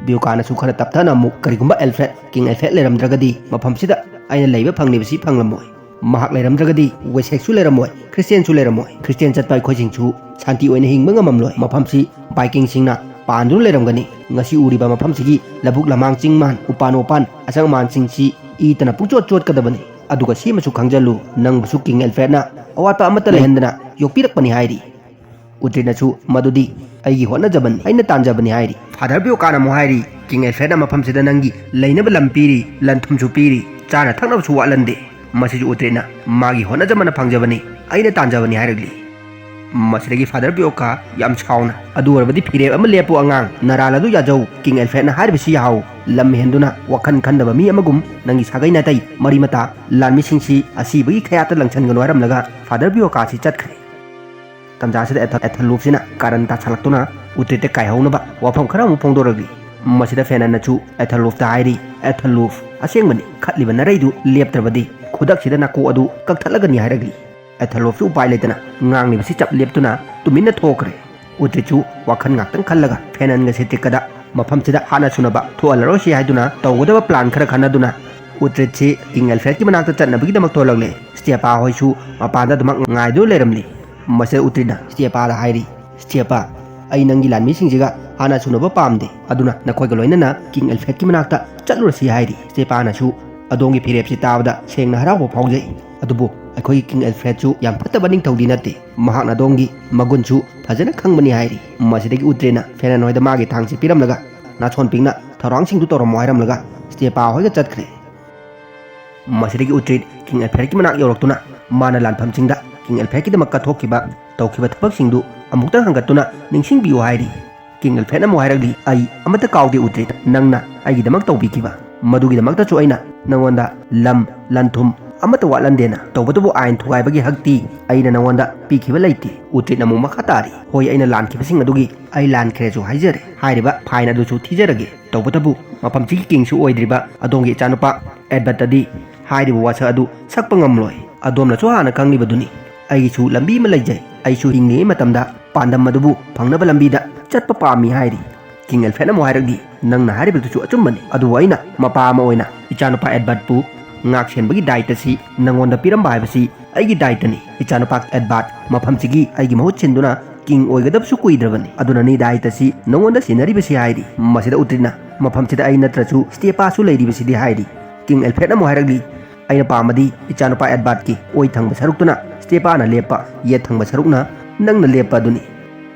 ꯕꯤꯌꯣꯀꯥꯅꯁꯨ ꯈꯔ ꯇꯞꯊꯅ ꯑꯃꯨꯛ, "ꯀꯔꯤꯒꯨꯝꯕ ꯑꯦꯜꯐ꯭ꯔꯦꯗ, ꯀꯤꯡ ꯑꯦꯜꯐ꯭ꯔꯦꯗ ꯂꯩꯔꯝꯗ꯭ꯔꯒꯗꯤ ꯃꯐꯝꯁꯤꯗ ꯑꯩꯅ ꯂꯩꯕ ꯐꯪꯂꯤꯕꯁꯤ ꯐꯪꯂꯝꯃꯣꯏ꯫ ꯃꯍꯥꯛ ꯂꯩꯔꯝꯗ꯭ꯔꯒꯗꯤ ꯋꯦꯁꯦꯛꯁꯨ ꯂꯩꯔꯝꯃꯣꯏ, ꯈ꯭ꯔꯤꯁꯇꯤꯌꯥꯟꯁꯨ ꯂꯩꯔꯝꯃꯣꯏ꯫ ꯈ꯭ꯔꯤꯁꯇꯤꯌꯥꯟ ꯆꯠꯄ ꯑꯩꯈꯣꯏꯁꯤꯡꯁꯨ ꯁꯥꯟꯇꯤ ꯑꯣꯏꯅ ꯍꯤꯡꯕ ꯉꯝꯃꯝꯂꯣꯏ꯫ ꯃꯐꯝꯁꯤ ꯚꯥꯏꯀꯤꯡꯁꯤꯡꯅ ꯄꯥꯟꯗꯨꯅ ꯂꯩꯔꯝꯒꯅꯤ꯫ ꯉꯁꯤ ꯎꯔꯤꯕ ꯃꯐꯝꯁꯤꯒꯤ ꯂꯧꯕꯨꯛ ꯂꯝꯍꯥꯡ, ꯆꯤꯡ ꯃꯥꯟ, ꯎꯄꯥꯟ ꯋꯥꯄꯥꯟ, ꯑꯁꯪ ꯑꯃꯥꯟꯁꯤꯡꯁꯤ ꯏꯇꯅ ꯄꯨꯡꯆꯣꯠ ꯆꯣꯠꯀꯗꯕꯅꯤ꯫ ꯑꯗꯨꯒ ꯁꯤꯃꯁꯨ ꯈꯪꯖꯜꯂꯨ, ꯅꯪꯕꯨꯁꯨ ꯀꯤꯡ ꯑꯦꯜꯐ꯭ꯔꯦꯗꯅ ꯑꯋꯥꯠꯄ ꯑꯃꯠꯇ ꯂꯩꯍꯟꯗꯅ ꯌꯣꯛꯄꯤꯔꯛꯄꯅꯤ" ꯍꯥꯏꯔꯤ꯫ ꯎꯇ꯭ꯔꯤꯠꯅꯁꯨ, "ꯃꯗꯨꯗꯤ ꯑꯩꯒꯤ ꯍꯣꯠꯅꯖꯕꯅꯤ, ꯑꯩꯅ ꯇꯥꯟꯖꯕꯅꯤ" ꯍꯥꯏꯔꯤ꯫ ꯐꯥꯗꯔ ꯕꯤꯌꯣꯀꯥꯅ ꯑꯃꯨꯛ ꯍꯥꯏꯔꯤ, "ꯀꯤꯡ ꯑꯦꯜꯐ꯭ꯔꯦꯗꯅ ꯃꯐꯝꯁꯤꯗ ꯅꯪꯒꯤ ꯂꯩꯅꯕ ꯂꯝ ꯄꯤꯔꯤ, ꯂꯟ ꯊꯨꯝꯁꯨ ꯄꯤꯔꯤ, ꯆꯥꯅ ꯊꯛꯅꯕꯁꯨ ꯋꯥꯠꯂꯟꯗꯦ꯫ ꯃꯁꯤꯁꯨ ꯎꯇ꯭ꯔꯤꯠꯅ ꯃꯥꯒꯤ ꯍꯣꯠꯅꯖꯃꯅ ꯐꯪꯖꯕꯅꯤ, ꯑꯩꯅ ꯇꯥꯟꯖꯕꯅꯤ" ꯍꯥꯏꯔꯛꯂꯤ꯫ ꯃꯁꯤꯗꯒꯤ ꯐꯥꯗꯔ ꯕꯤꯌꯣꯀꯥ ꯌꯥꯝ ꯁꯥꯎꯅ, "ꯑꯗꯨ ꯑꯣꯏꯔꯕꯗꯤ ꯐꯤꯔꯦꯞ ꯑꯃ ꯂꯦꯞꯄꯨ ꯑꯉꯥꯡ, ꯅꯔꯥꯜ ꯑꯗꯨ ꯌꯥꯖꯧ꯫ ꯀꯤꯡ ꯑꯦꯜꯐ꯭ꯔꯦꯗꯅ ꯍꯥꯏꯔꯤꯕꯁꯤ ꯌꯥꯍꯧ꯫ ꯂꯝ ꯍꯦꯟꯗꯨꯅ ꯋꯥꯈꯜ ꯈꯟꯗꯕ ꯃꯤ ꯑꯃꯒꯨꯝ ꯅꯪꯒꯤ ꯁꯥꯒꯩ ꯅꯥꯇꯩ, ꯃꯔꯤ ꯃꯇꯥ, ꯂꯥꯟꯃꯤꯁꯤꯡꯁꯤ ꯑꯁꯤꯕꯒꯤ ꯈꯌꯥꯠꯇ ꯂꯪꯁꯟꯒꯅꯨ" ꯍꯥꯏꯔꯝꯂꯒ ꯐꯥꯗꯔ ꯕꯤꯌꯣꯀꯥꯁꯤ ꯆꯠꯈ꯭ꯔꯦ꯫ ꯇꯥꯟꯖꯥꯁꯤꯗ ꯑꯦꯊ ꯑꯦꯊꯂꯨꯞꯁꯤꯅ ꯀꯥꯔꯟ ꯇꯥꯁꯜꯂꯛꯇꯨꯅ ꯎꯇ꯭ꯔꯤꯠꯇ ꯀꯥꯏꯍꯧꯅꯕ ꯋꯥꯐꯝ ꯈꯔ ꯑꯃꯨꯛ ꯐꯣꯡꯗꯣꯔꯛꯂꯤ꯫ ꯃꯁꯤꯗ ꯐꯦꯅꯟꯅꯁꯨ ꯑꯦꯊꯂꯨꯞꯇ ꯍꯥꯏꯔꯤ, "ꯑꯦꯊꯂꯨꯞ, ꯑꯁꯦꯡꯕꯅꯤ, ꯈꯠꯂꯤꯕ ꯅꯔꯩꯗꯨ ꯂꯦꯞꯇ꯭ꯔꯕꯗꯤ ꯈꯨꯗꯛꯁꯤꯗ ꯅꯥꯀꯣꯛ ꯑꯗꯨ ꯀꯛꯊꯠꯂꯒꯅꯤ" ꯍꯥꯏꯔꯛꯂꯤ꯫ ꯑꯦꯊꯂꯣꯞꯁꯨ ꯎꯄꯥꯏ ꯂꯩꯇꯅ ꯉꯥꯡꯂꯤꯕꯁꯤ ꯆꯞ ꯂꯦꯞꯇꯨꯅ ꯇꯨꯃꯤꯟꯅ ꯊꯣꯛꯈ꯭ꯔꯦ꯫ ꯎꯇ꯭ꯔꯤꯠꯁꯨ ꯋꯥꯈꯜ ꯉꯥꯛꯇꯪ ꯈꯜꯂꯒ ꯐꯦꯅꯟꯒ ꯁꯤꯇ꯭ꯔꯤꯛꯀꯗ ꯃꯐꯝꯁꯤꯗ ꯍꯥꯟꯅ ꯁꯨꯅꯕ ꯊꯣꯛꯍꯜꯂꯔꯣꯏꯁꯤ ꯍꯥꯏꯗꯨꯅ ꯇꯧꯒꯗꯕ ꯄ꯭ꯂꯥꯟ ꯈꯔ ꯈꯟꯅꯗꯨꯅ ꯎꯇ꯭ꯔꯤꯠꯁꯤ ꯀꯤꯡ ꯑꯦꯜꯐ꯭ꯔꯦꯗꯀꯤ ꯃꯅꯥꯛꯇ ꯆꯠꯅꯕꯒꯤꯗꯃꯛ ꯊꯣꯛꯂꯛꯂꯦ꯫ ꯁ꯭ꯇꯦꯄꯥ ꯍꯣꯏꯁꯨ ꯃꯄꯥꯟꯗ ꯑꯗꯨꯃꯛ ꯉꯥꯏꯗꯨꯅ ꯂꯩꯔꯝꯂꯤ꯫ ꯃꯁꯤꯗ ꯎꯇ꯭ꯔꯤꯠꯅ ꯁ꯭ꯇꯦꯄꯥꯗ ꯍꯥꯏꯔꯤ, "ꯁ꯭ꯇꯦꯄꯥ, ꯑꯩ ꯅꯪꯒꯤ ꯂꯥꯟꯃꯤꯁꯤꯡꯁꯤꯒ ꯍꯥꯟꯅ ꯁꯨꯅꯕ ꯄꯥꯝꯗꯦ, ꯑꯗꯨꯅ ꯅꯈꯣꯏꯒ ꯂꯣꯏꯅꯅ ꯀꯤꯡ ꯑꯦꯜꯐ꯭ꯔꯦꯗꯀꯤ ꯃꯅꯥꯛꯇ ꯆꯠꯂꯨꯔꯁꯤ" ꯍꯥꯏꯔꯤ꯫ ꯁ꯭ꯇꯦꯄꯥꯅꯁꯨ, "ꯑꯗꯣꯝꯒꯤ ꯐꯤꯔꯦꯞꯁꯤ ꯇꯥꯕꯗ ꯁꯦꯡꯅ ꯍꯔꯥꯎꯕ ꯐꯥꯎꯖꯩ, ꯑꯗꯨꯕꯨ ꯑꯩꯈꯣꯏꯒꯤ ꯀꯤꯡ ꯑꯦꯜꯐ꯭ꯔꯦꯗꯁꯨ ꯌꯥꯝ ꯐꯠꯇꯕ ꯅꯤꯡꯊꯧꯗꯤ ꯅꯠꯇꯦ, ꯃꯍꯥꯛꯅ ꯑꯗꯣꯝꯒꯤ ꯃꯒꯨꯟꯁꯨ ꯐꯖꯅ ꯈꯪꯕꯅꯤ" ꯍꯥꯏꯔꯤ꯫ ꯃꯁꯤꯗꯒꯤ ꯎꯇ꯭ꯔꯤꯠꯅ ꯐꯦꯅꯟ ꯍꯣꯏꯗ ꯃꯥꯒꯤ ꯊꯥꯡꯁꯤ ꯄꯤꯔꯝꯂꯒ ꯅꯥꯁꯣꯟ ꯄꯤꯛꯅ ꯊꯧꯔꯥꯡꯁꯤꯡꯗꯨ ꯇꯧꯔꯝꯃꯣ ꯍꯥꯏꯔꯝꯂꯒ ꯁ꯭ꯇꯦꯄꯥ ꯍꯣꯏꯒ ꯆꯠꯈ꯭ꯔꯦ꯫ ꯃꯁꯤꯗꯒꯤ ꯎꯇ꯭ꯔꯤꯠ ꯀꯤꯡ ꯑꯦꯜꯐ꯭ꯔꯦꯗꯀꯤ ꯃꯅꯥꯛ ꯌꯧꯔꯛꯇꯨꯅ ꯃꯥꯅ ꯂꯥꯟꯐꯝꯁꯤꯡꯗ ꯀꯤꯡ ꯑꯦꯜꯐ꯭ꯔꯦꯗꯀꯤꯗꯃꯛ ꯀꯠꯊꯣꯛꯈꯤꯕ, ꯇꯧꯈꯤꯕ ꯊꯕꯛꯁꯤꯡꯗꯨ ꯑꯃꯨꯛꯇꯪ ꯍꯪꯒꯠꯇꯨꯅ ꯅꯤꯡꯁꯤꯡꯕꯤꯌꯨ ꯍꯥꯏꯔꯤ꯫ ꯀꯤꯡ ꯑꯦꯜꯐ꯭ꯔꯦꯗꯅ ꯑꯃꯨꯛ ꯍꯥꯏꯔꯛꯂꯤ, "ꯑꯩ ꯑꯃꯠꯇ ꯀꯥꯎꯗꯦ ꯎꯇ꯭ꯔꯤꯠ, ꯅꯪꯅ ꯑꯩꯒꯤꯗꯃꯛ ꯇꯧꯕꯤꯈꯤꯕ꯫ ꯃꯗꯨꯒꯤꯗꯃꯛꯇꯁꯨ ꯑꯩꯅ ꯅꯉꯣꯟꯗ ꯂꯝ, ꯂꯟ ꯊꯨꯝ ꯑꯃꯠꯇ ꯋꯥꯠꯍꯟꯗꯦꯅ꯫ ꯇꯧꯕꯇꯕꯨ ꯑꯥꯏꯟ ꯊꯨꯒꯥꯏꯕꯒꯤ ꯍꯛꯇꯤ ꯑꯩꯅ ꯅꯉꯣꯟꯗ ꯄꯤꯈꯤꯕ ꯂꯩꯇꯦ꯫" ꯎꯇ꯭ꯔꯤꯠꯅ ꯑꯃꯨꯛ ꯃꯈꯥ ꯇꯥꯔꯤ, "ꯍꯣꯏ, ꯑꯩꯅ ꯂꯥꯟꯈꯤꯕꯁꯤꯡ ꯑꯗꯨꯒꯤ ꯑꯩ ꯂꯥꯟꯈ꯭ꯔꯦꯁꯨ ꯍꯥꯏꯖꯔꯦ, ꯍꯥꯏꯔꯤꯕ ꯐꯥꯏꯟ ꯑꯗꯨꯁꯨ ꯊꯤꯖꯔꯒꯦ꯫ ꯇꯧꯕꯇꯕꯨ ꯃꯐꯝꯁꯤꯒꯤ ꯀꯤꯡꯁꯨ ꯑꯣꯏꯗ꯭ꯔꯤꯕ ꯑꯗꯣꯝꯒꯤ ꯏꯆꯥꯅꯨꯄꯥ ꯑꯦꯗꯕꯔꯠꯇꯗꯤ ꯍꯥꯏꯔꯤꯕ ꯋꯥꯁꯛ ꯑꯗꯨ ꯁꯛꯄ ꯉꯝꯂꯣꯏ꯫ ꯑꯗꯣꯝꯅꯁꯨ ꯍꯥꯟꯅ ꯈꯪꯂꯤꯕꯗꯨꯅꯤ, ꯑꯩꯒꯤꯁꯨ ꯂꯝꯕꯤ ꯑꯃ ꯂꯩꯖꯩ, ꯑꯩꯁꯨ ꯍꯤꯡꯂꯤꯉꯩ ꯃꯇꯝꯗ ꯄꯥꯟꯗꯝ ꯑꯗꯨꯕꯨ ꯐꯪꯅꯕ ꯂꯝꯕꯤꯗ ꯆꯠꯄ ꯄꯥꯝꯃꯤ" ꯍꯥꯏꯔꯤ꯫ ꯀꯤꯡ ꯑꯦꯜꯐ꯭ꯔꯦꯗꯅ ꯑꯃꯨꯛ ꯍꯥꯏꯔꯛꯂꯤ, "ꯅꯪꯅ ꯍꯥꯏꯔꯤꯕꯗꯨꯁꯨ ꯑꯆꯨꯝꯕꯅꯤ, ꯑꯗꯨꯕꯨ ꯑꯩꯅ ꯃꯄꯥ ꯑꯃ ꯑꯣꯏꯅ ꯏꯆꯥꯅꯨꯄꯥ ꯑꯦꯗꯕꯔꯠꯄꯨ ꯉꯥꯛ ꯁꯦꯟꯕꯒꯤ ꯗꯥꯏꯇꯁꯤ ꯅꯪꯉꯣꯟꯗ ꯄꯤꯔꯝꯕ ꯍꯥꯏꯕꯁꯤ ꯑꯩꯒꯤ ꯗꯥꯏꯇꯅꯤ꯫ ꯏꯆꯥꯅꯨꯄꯥ ꯑꯦꯗꯕꯔꯠ ꯃꯐꯝꯁꯤꯒꯤ ꯑꯩꯒꯤ ꯃꯍꯨꯠ ꯁꯤꯟꯗꯨꯅ ꯀꯤꯡ ꯑꯣꯏꯒꯗꯕꯁꯨ ꯀꯨꯏꯗ꯭ꯔꯕꯅꯤ, ꯑꯗꯨꯅꯅꯤ ꯗꯥꯏꯇꯁꯤ ꯅꯉꯣꯟꯗ ꯁꯤꯟꯅꯔꯤꯕꯁꯤ" ꯍꯥꯏꯔꯤ꯫ ꯃꯁꯤꯗ ꯎꯇ꯭ꯔꯤꯠꯅ, "ꯃꯐꯝꯁꯤꯗ ꯑꯩ ꯅꯠꯇ꯭ꯔꯁꯨ ꯁ꯭ꯇꯦꯄꯥꯁꯨ ꯂꯩꯔꯤꯕꯁꯤꯗꯤ" ꯍꯥꯏꯔꯤ꯫ ꯀꯤꯡ ꯑꯦꯜꯐ꯭ꯔꯦꯗꯅ ꯑꯃꯨꯛ ꯍꯥꯏꯔꯛꯂꯤ, "ꯑꯩꯅ ꯄꯥꯝꯕꯗꯤ ꯏꯆꯥꯅꯨꯄꯥ ꯑꯦꯗꯕꯔꯠꯀꯤ ꯑꯣꯏ ꯊꯪꯕ ꯁꯔꯨꯛꯇꯨꯅ ꯁ꯭ꯇꯦꯄꯥꯅ ꯂꯦꯞꯄ, ꯌꯦꯠ ꯊꯪꯕ ꯁꯔꯨꯛꯅ ꯅꯪꯅ ꯂꯦꯞꯄ ꯑꯗꯨꯅꯤ꯫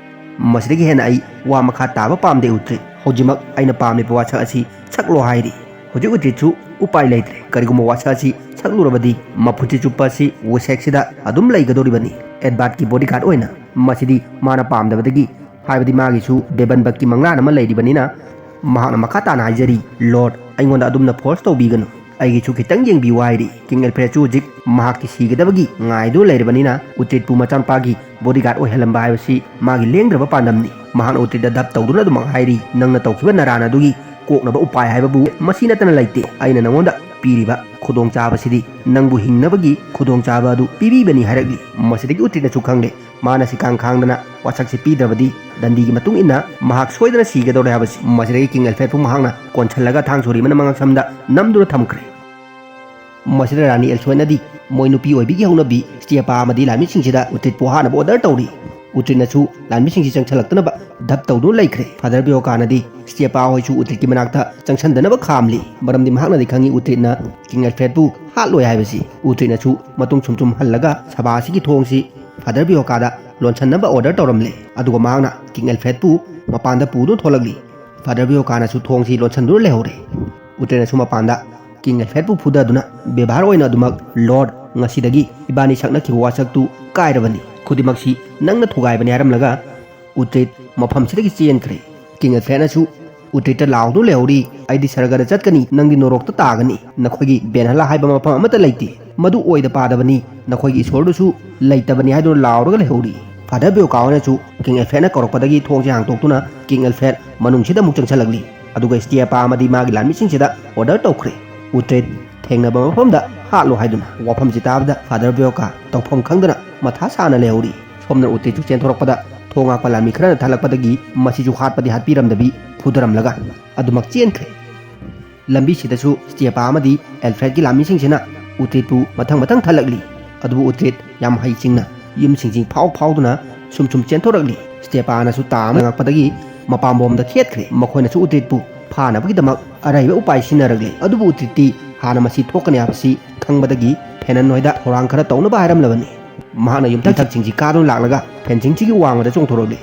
ꯃꯁꯤꯗꯒꯤ ꯍꯦꯟꯅ ꯑꯩ ꯋꯥ ꯃꯈꯥ ꯇꯥꯕ ꯄꯥꯝꯗꯦ ꯎꯇ꯭ꯔꯤꯠ꯫ ꯍꯧꯖꯤꯛꯃꯛ ꯑꯩꯅ ꯄꯥꯝꯂꯤꯕ ꯋꯥꯁꯛ ꯑꯁꯤ ꯁꯛꯂꯣ" ꯍꯥꯏꯔꯤ꯫ ꯍꯧꯖꯤꯛ ꯎꯇ꯭ꯔꯤꯠꯁꯨ ꯎꯄꯥꯏ ꯂꯩꯇ꯭ꯔꯦ꯫ ꯀꯔꯤꯒꯨꯝꯕ ꯋꯥꯁꯛ ꯑꯁꯤ ꯁꯛꯂꯨꯔꯕꯗꯤ ꯃꯄꯨꯟꯁꯤ ꯆꯨꯞꯄ ꯑꯁꯤ ꯋꯥꯁꯦꯛꯁꯤꯗ ꯑꯗꯨꯝ ꯂꯩꯒꯗꯧꯔꯤꯕꯅꯤ, ꯑꯦꯗꯕꯔꯠꯀꯤ ꯕꯣꯗꯤꯒꯥꯔꯗ ꯑꯣꯏꯅ꯫ ꯃꯁꯤꯗꯤ ꯃꯥꯅ ꯄꯥꯝꯗꯕꯗꯒꯤ, ꯍꯥꯏꯕꯗꯤ ꯃꯥꯒꯤꯁꯨ ꯗꯦꯕꯟꯕꯛꯀꯤ ꯃꯪꯂꯥꯟ ꯑꯃ ꯂꯩꯔꯤꯕꯅꯤꯅ, ꯃꯍꯥꯛꯅ ꯃꯈꯥ ꯇꯥꯅ ꯍꯥꯏꯖꯔꯤ, "ꯂꯣꯔꯗ, ꯑꯩꯉꯣꯟꯗ ꯑꯗꯨꯝꯅ ꯐꯣꯔꯁ ꯇꯧꯕꯤꯒꯅꯨ꯫ ꯑꯩꯒꯤꯁꯨ ꯈꯤꯇꯪ ꯌꯦꯡꯕꯤꯌꯨ ꯍꯥꯏꯔꯤ꯫ ꯀꯤꯡ ꯑꯦꯜꯐ꯭ꯔꯦꯗꯁꯨ ꯍꯧꯖꯤꯛ ꯃꯍꯥꯛꯀꯤ ꯁꯤꯒꯗꯕꯒꯤ ꯉꯥꯏꯗꯨꯅ ꯂꯩꯔꯕꯅꯤꯅ, ꯎꯇ꯭ꯔꯤꯠꯄꯨ ꯃꯆꯥꯅꯨꯄꯥꯒꯤ ꯕꯣꯗꯤꯒꯥꯔꯗ ꯑꯣꯏꯍꯜꯂꯝꯕ ꯍꯥꯏꯕꯁꯤ ꯃꯥꯒꯤ ꯂꯦꯡꯗ꯭ꯔꯕ ꯄꯥꯟꯗꯝꯅꯤ꯫ ꯃꯍꯥꯛꯅ ꯎꯇ꯭ꯔꯤꯠꯇ ꯙꯞ ꯇꯧꯗꯨꯅ ꯑꯗꯨꯃꯛ ꯍꯥꯏꯔꯤ, "ꯅꯪꯅ ꯇꯧꯈꯤꯕ ꯅꯔꯥꯟ ꯑꯗꯨꯒꯤ ꯀꯣꯛꯅꯕ ꯎꯄꯥꯏ ꯍꯥꯏꯕꯕꯨ ꯃꯁꯤ ꯅꯠꯇꯅ ꯂꯩꯇꯦ꯫ ꯑꯩꯅ ꯅꯉꯣꯟꯗ ꯄꯤꯔꯤꯕ ꯈꯨꯗꯣꯡꯆꯥꯕꯁꯤꯗꯤ ꯅꯪꯕꯨ ꯍꯤꯡꯅꯕꯒꯤ ꯈꯨꯗꯣꯡꯆꯥꯕ ꯑꯗꯨ ꯄꯤꯕꯤꯕꯅꯤ" ꯍꯥꯏꯔꯛꯂꯤ꯫ ꯃꯁꯤꯗꯒꯤ ꯎꯇ꯭ꯔꯤꯠꯅꯁꯨ ꯈꯪꯂꯦ, ꯃꯥꯅ ꯁꯤꯀꯥꯡ ꯈꯥꯡꯗꯅ ꯋꯥꯁꯛꯁꯤ ꯄꯤꯗ꯭ꯔꯕꯗꯤ ꯗꯟꯗꯤꯒꯤ ꯃꯇꯨꯡ ꯏꯟꯅ ꯃꯍꯥꯛ ꯁꯣꯏꯗꯅ ꯁꯤꯒꯗꯧꯔꯦ ꯍꯥꯏꯕꯁꯤ꯫ ꯃꯁꯤꯗꯒꯤ ꯀꯤꯡ ꯑꯦꯜꯐ꯭ꯔꯦꯗꯄꯨ ꯃꯍꯥꯛꯅ ꯀꯣꯟꯁꯤꯜꯂꯒ ꯊꯥꯡ ꯁꯣꯔꯤ ꯑꯃꯅ ꯃꯉꯛꯁꯝꯗ ꯅꯝꯗꯨꯅ ꯊꯝꯈ꯭ꯔꯦ꯫ ꯃꯁꯤꯗ ꯔꯥꯅꯤ ꯑꯦꯜꯁꯣꯏꯅꯗꯤ ꯃꯣꯏ ꯅꯨꯄꯤ ꯑꯣꯏꯕꯤꯒꯤ ꯍꯧꯅꯕꯤ ꯁ꯭ꯇꯦꯄꯥ ꯑꯃꯗꯤ ꯂꯥꯟꯃꯤꯁꯤꯡꯁꯤꯗ ꯎꯇ꯭ꯔꯤꯠꯄꯨ ꯍꯥꯠꯅꯕ ꯑꯣꯔꯗꯔ ꯇꯧꯔꯤ꯫ ꯎꯇ꯭ꯔꯤꯠꯅꯁꯨ ꯂꯥꯟꯃꯤꯁꯤꯡꯁꯤ ꯆꯪꯁꯤꯜꯂꯛꯇꯅꯕ ꯙꯞ ꯇꯧꯗꯨꯅ ꯂꯩꯈ꯭ꯔꯦ꯫ ꯐꯥꯗꯔ ꯕꯤꯌꯣꯀꯥꯅꯗꯤ ꯁ꯭ꯇꯦꯄꯥ ꯍꯣꯏꯁꯨ ꯎꯇ꯭ꯔꯤꯠꯀꯤ ꯃꯅꯥꯛꯇ ꯆꯪꯁꯤꯟꯗꯅꯕ ꯈꯥꯝꯂꯤ, ꯃꯔꯝꯗꯤ ꯃꯍꯥꯛꯅꯗꯤ ꯈꯪꯏ ꯎꯇ꯭ꯔꯤꯠꯅ ꯀꯤꯡ ꯑꯦꯜꯐ꯭ꯔꯦꯗꯄꯨ ꯍꯥꯠꯂꯣꯏ ꯍꯥꯏꯕꯁꯤ꯫ ꯎꯇ꯭ꯔꯤꯠꯅꯁꯨ ꯃꯇꯨꯡ ꯁꯨꯝ ꯁꯨꯝ ꯍꯜꯂꯒ ꯁꯚꯥ ꯑꯁꯤꯒꯤ ꯊꯣꯡꯁꯤ ꯐꯥꯗꯔ ꯕꯤꯌꯣꯀꯥꯗ ꯂꯣꯟꯁꯤꯟꯅꯕ ꯑꯣꯔꯗꯔ ꯇꯧꯔꯝꯂꯦ꯫ ꯑꯗꯨꯒ ꯃꯍꯥꯛꯅ ꯀꯤꯡ ꯑꯦꯜꯐ꯭ꯔꯦꯗꯄꯨ ꯃꯄꯥꯟꯗ ꯄꯨꯗꯨꯅ ꯊꯣꯛꯂꯛꯂꯤ꯫ ꯐꯥꯗꯔ ꯕꯤꯌꯣꯀꯥꯅꯁꯨ ꯊꯣꯡꯁꯤ ꯂꯣꯟꯁꯤꯟꯗꯨꯅ ꯂꯩꯍꯧꯔꯦ꯫ ꯎꯇ꯭ꯔꯤꯠꯅꯁꯨ ꯃꯄꯥꯟꯗ ꯀꯤꯡ ꯑꯦꯜꯐ꯭ꯔꯦꯗꯄꯨ ꯐꯨꯗꯗꯨꯅ, "ꯕꯦꯕꯥꯔ ꯑꯣꯏꯅ ꯑꯗꯨꯃꯛ ꯂꯣꯔꯗ, ꯉꯁꯤꯗꯒꯤ ꯏꯕꯥꯅꯤ ꯁꯛꯅꯈꯤꯕ ꯋꯥꯁꯛꯇꯨ ꯀꯥꯏꯔꯕꯅꯤ꯫ ꯈꯨꯗꯤꯡꯃꯛꯁꯤ ꯅꯪꯅ ꯊꯨꯒꯥꯏꯕꯅꯤ" ꯍꯥꯏꯔꯝꯂꯒ ꯎꯇ꯭ꯔꯤꯠ ꯃꯐꯝꯁꯤꯗꯒꯤ ꯆꯦꯟꯈ꯭ꯔꯦ꯫ ꯀꯤꯡ ꯑꯦꯜꯐ꯭ꯔꯦꯗꯅꯁꯨ ꯎꯇ꯭ꯔꯤꯠꯇ ꯂꯥꯎꯗꯨꯅ ꯂꯩꯍꯧꯔꯤ, "ꯑꯩꯗꯤ ꯁꯔꯒꯗ ꯆꯠꯀꯅꯤ, ꯅꯪꯗꯤ ꯅꯣꯔꯣꯛꯇ ꯇꯥꯒꯅꯤ꯫ ꯅꯈꯣꯏꯒꯤ ꯕꯦꯟꯍꯂꯥ ꯍꯥꯏꯕ ꯃꯐꯝ ꯑꯃꯠꯇ ꯂꯩꯇꯦ꯫ ꯃꯗꯨ ꯑꯣꯏꯗ ꯄꯥꯗꯕꯅꯤ, ꯅꯈꯣꯏꯒꯤ ꯏꯁꯣꯔꯗꯨꯁꯨ ꯂꯩꯇꯕꯅꯤ" ꯍꯥꯏꯗꯨꯅ ꯂꯥꯎꯔꯒ ꯂꯩꯍꯧꯔꯤ꯫ ꯐꯥꯗꯔ ꯕꯤꯌꯣꯀꯥ ꯍꯣꯏꯅꯁꯨ ꯀꯤꯡ ꯑꯦꯜꯐ꯭ꯔꯦꯗꯅ ꯀꯧꯔꯛꯄꯗꯒꯤ ꯊꯣꯡꯁꯦ ꯍꯥꯡꯇꯣꯛꯇꯨꯅ ꯀꯤꯡ ꯑꯦꯜꯐ꯭ꯔꯦꯗ ꯃꯅꯨꯡꯁꯤꯗ ꯑꯃꯨꯛ ꯆꯪꯁꯤꯜꯂꯛꯂꯤ꯫ ꯑꯗꯨꯒ ꯁ꯭ꯇꯦꯄꯥ ꯑꯃꯗꯤ ꯃꯥꯒꯤ ꯂꯥꯟꯃꯤꯁꯤꯡꯁꯤꯗ ꯑꯣꯔꯗꯔ ꯇꯧꯈ꯭ꯔꯦ, "ꯎꯇ꯭ꯔꯤꯠ ꯊꯦꯡꯅꯕ ꯃꯐꯝꯗ ꯍꯥꯠꯂꯣ" ꯍꯥꯏꯗꯨꯅ꯫ ꯋꯥꯐꯝꯁꯤ ꯇꯥꯕꯗ ꯐꯥꯗꯔ ꯕꯤꯌꯣꯀꯥ ꯇꯧꯐꯝ ꯈꯪꯗꯅ ꯃꯊꯥ ꯁꯥꯅ ꯂꯩꯍꯧꯔꯤ꯫ ꯁꯣꯝꯗꯅ ꯎꯇ꯭ꯔꯤꯠꯁꯨ ꯆꯦꯟꯊꯣꯔꯛꯄꯗ ꯊꯣꯡ ꯉꯥꯛꯄ ꯂꯥꯟꯃꯤ ꯈꯔꯅ ꯊꯠꯂꯛꯄꯗꯒꯤ ꯃꯁꯤꯁꯨ ꯍꯥꯠꯄꯗꯤ ꯍꯥꯠꯄꯤꯔꯝꯗꯕꯤ ꯐꯨꯗꯔꯝꯂꯒ ꯑꯗꯨꯃꯛ ꯆꯦꯟꯈ꯭ꯔꯦ꯫ ꯂꯝꯕꯤꯁꯤꯗꯁꯨ ꯁ꯭ꯇꯦꯄꯥ ꯑꯃꯗꯤ ꯑꯦꯜꯐ꯭ꯔꯦꯗꯀꯤ ꯂꯥꯟꯃꯤꯁꯤꯡꯁꯤꯅ ꯎꯇ꯭ꯔꯤꯠꯄꯨ ꯃꯊꯪ ꯃꯊꯪ ꯊꯠꯂꯛꯂꯤ꯫ ꯑꯗꯨꯕꯨ ꯎꯇ꯭ꯔꯤꯠ ꯌꯥꯝ ꯍꯩꯁꯤꯡꯅ ꯌꯨꯝꯁꯤꯡꯁꯤ ꯐꯥꯎ ꯐꯥꯎꯗꯨꯅ ꯁꯨꯝ ꯁꯨꯝ ꯆꯦꯟꯊꯣꯔꯛꯂꯤ꯫ ꯁ꯭ꯇꯦꯄꯥꯅꯁꯨ ꯇꯥ ꯑꯃ ꯉꯥꯡꯉꯛꯄꯗꯒꯤ ꯃꯄꯥꯝꯕꯣꯝꯗ ꯈꯦꯠꯈ꯭ꯔꯦ꯫ ꯃꯈꯣꯏꯅꯁꯨ ꯎꯇ꯭ꯔꯤꯠꯄꯨ ꯐꯥꯅꯕꯒꯤꯗꯃꯛ ꯑꯔꯩꯕ ꯎꯄꯥꯏ ꯁꯤꯖꯤꯟꯅꯔꯛꯂꯤ꯫ ꯑꯗꯨꯕꯨ ꯎꯇ꯭ꯔꯤꯠꯇꯤ ꯍꯥꯟꯅ ꯃꯁꯤ ꯊꯣꯛꯀꯅꯤ ꯍꯥꯏꯕꯁꯤ ꯈꯪꯕꯗꯒꯤ ꯐꯦꯅꯟ ꯍꯣꯏꯗ ꯊꯧꯔꯥꯡ ꯈꯔ ꯇꯧꯅꯕ ꯍꯥꯏꯔꯝꯂꯕꯅꯤ꯫ ꯃꯍꯥꯛꯅ ꯌꯨꯝꯊꯛꯁꯤꯡꯁꯤ ꯀꯥꯗꯨꯅ ꯂꯥꯛꯂꯒ ꯐꯦꯟꯁꯤꯡꯁꯤꯒꯤ ꯋꯥꯡꯃꯗ ꯆꯣꯡꯊꯣꯔꯛꯂꯤ꯫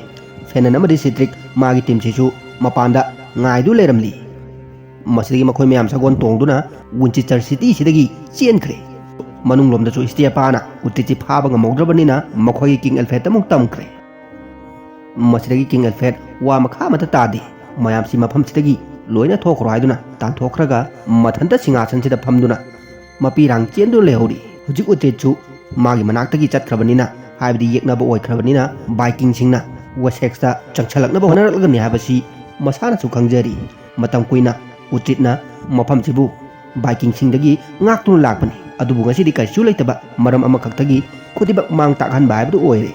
ꯐꯦꯅꯟ ꯑꯃꯗꯤ ꯁꯤꯇ꯭ꯔꯤꯛ ꯃꯥꯒꯤ ꯇꯤꯝꯁꯤꯁꯨ ꯃꯄꯥꯟꯗ ꯉꯥꯏꯗꯨ ꯂꯩꯔꯝꯂꯤ꯫ ꯃꯁꯤꯗꯒꯤ ꯃꯈꯣꯏ ꯃꯌꯥꯝ ꯁꯒꯣꯜ ꯇꯣꯡꯗꯨꯅ ꯋꯤꯟꯆꯦꯁꯇꯔ ꯁꯤꯇꯤꯁꯤꯗꯒꯤ ꯆꯦꯟꯈ꯭ꯔꯦ꯫ ꯃꯅꯨꯡꯂꯣꯝꯗꯁꯨ ꯁ꯭ꯇꯦꯄꯥꯅ ꯎꯇ꯭ꯔꯤꯠꯁꯤ ꯐꯥꯕ ꯉꯝꯍꯧꯗ꯭ꯔꯕꯅꯤꯅ ꯃꯈꯣꯏꯒꯤ ꯀꯤꯡ ꯑꯦꯜꯐ꯭ꯔꯦꯗꯇ ꯑꯃꯨꯛ ꯇꯝꯈ꯭ꯔꯦ꯫ ꯃꯁꯤꯗꯒꯤ ꯀꯤꯡ ꯑꯦꯜꯐ꯭ꯔꯦꯗ ꯋꯥ ꯃꯈꯥ ꯑꯃꯠꯇ ꯇꯥꯗꯦ꯫ ꯃꯌꯥꯝꯁꯤ ꯃꯐꯝꯁꯤꯗꯒꯤ ꯂꯣꯏꯅ ꯊꯣꯛꯈ꯭ꯔꯣ ꯍꯥꯏꯗꯨꯅ ꯇꯥꯟꯊꯣꯛꯈ꯭ꯔꯒ ꯃꯊꯟꯇ ꯁꯤꯡꯍꯥꯁꯟꯁꯤꯗ ꯐꯝꯗꯨꯅ ꯃꯄꯤꯔꯥꯡ ꯆꯦꯟꯗꯨꯅ ꯂꯩꯍꯧꯔꯤ꯫ ꯍꯧꯖꯤꯛ ꯎꯇ꯭ꯔꯤꯠꯁꯨ ꯃꯥꯒꯤ ꯃꯅꯥꯛꯇꯒꯤ ꯆꯠꯈ꯭ꯔꯕꯅꯤꯅ, ꯍꯥꯏꯕꯗꯤ ꯌꯦꯛꯅꯕ ꯑꯣꯏꯈ꯭ꯔꯕꯅꯤꯅ, ꯚꯥꯏꯀꯤꯡꯁꯤꯡꯅ ꯋꯦꯁꯦꯛꯁꯇ ꯆꯪꯁꯜꯂꯛꯅꯕ ꯍꯣꯠꯅꯔꯛꯂꯒꯅꯤ ꯍꯥꯏꯕꯁꯤ ꯃꯁꯥꯅꯁꯨ ꯈꯪꯖꯔꯤ꯫ ꯃꯇꯝ ꯀꯨꯏꯅ ꯎꯇ꯭ꯔꯤꯠꯅ ꯃꯐꯝꯁꯤꯕꯨ ꯚꯥꯏꯀꯤꯡꯁꯤꯡꯗꯒꯤ ꯉꯥꯛꯇꯨꯅ ꯂꯥꯛꯄꯅꯤ꯫ ꯑꯗꯨꯕꯨ ꯉꯁꯤꯗꯤ ꯀꯔꯤꯁꯨ ꯂꯩꯇꯕ ꯃꯔꯝ ꯑꯃꯈꯛꯇꯒꯤ ꯈꯨꯗꯤꯡꯃꯛ ꯃꯥꯡ ꯇꯥꯛꯍꯟꯕ ꯍꯥꯏꯕꯗꯨ ꯑꯣꯏꯔꯦ꯫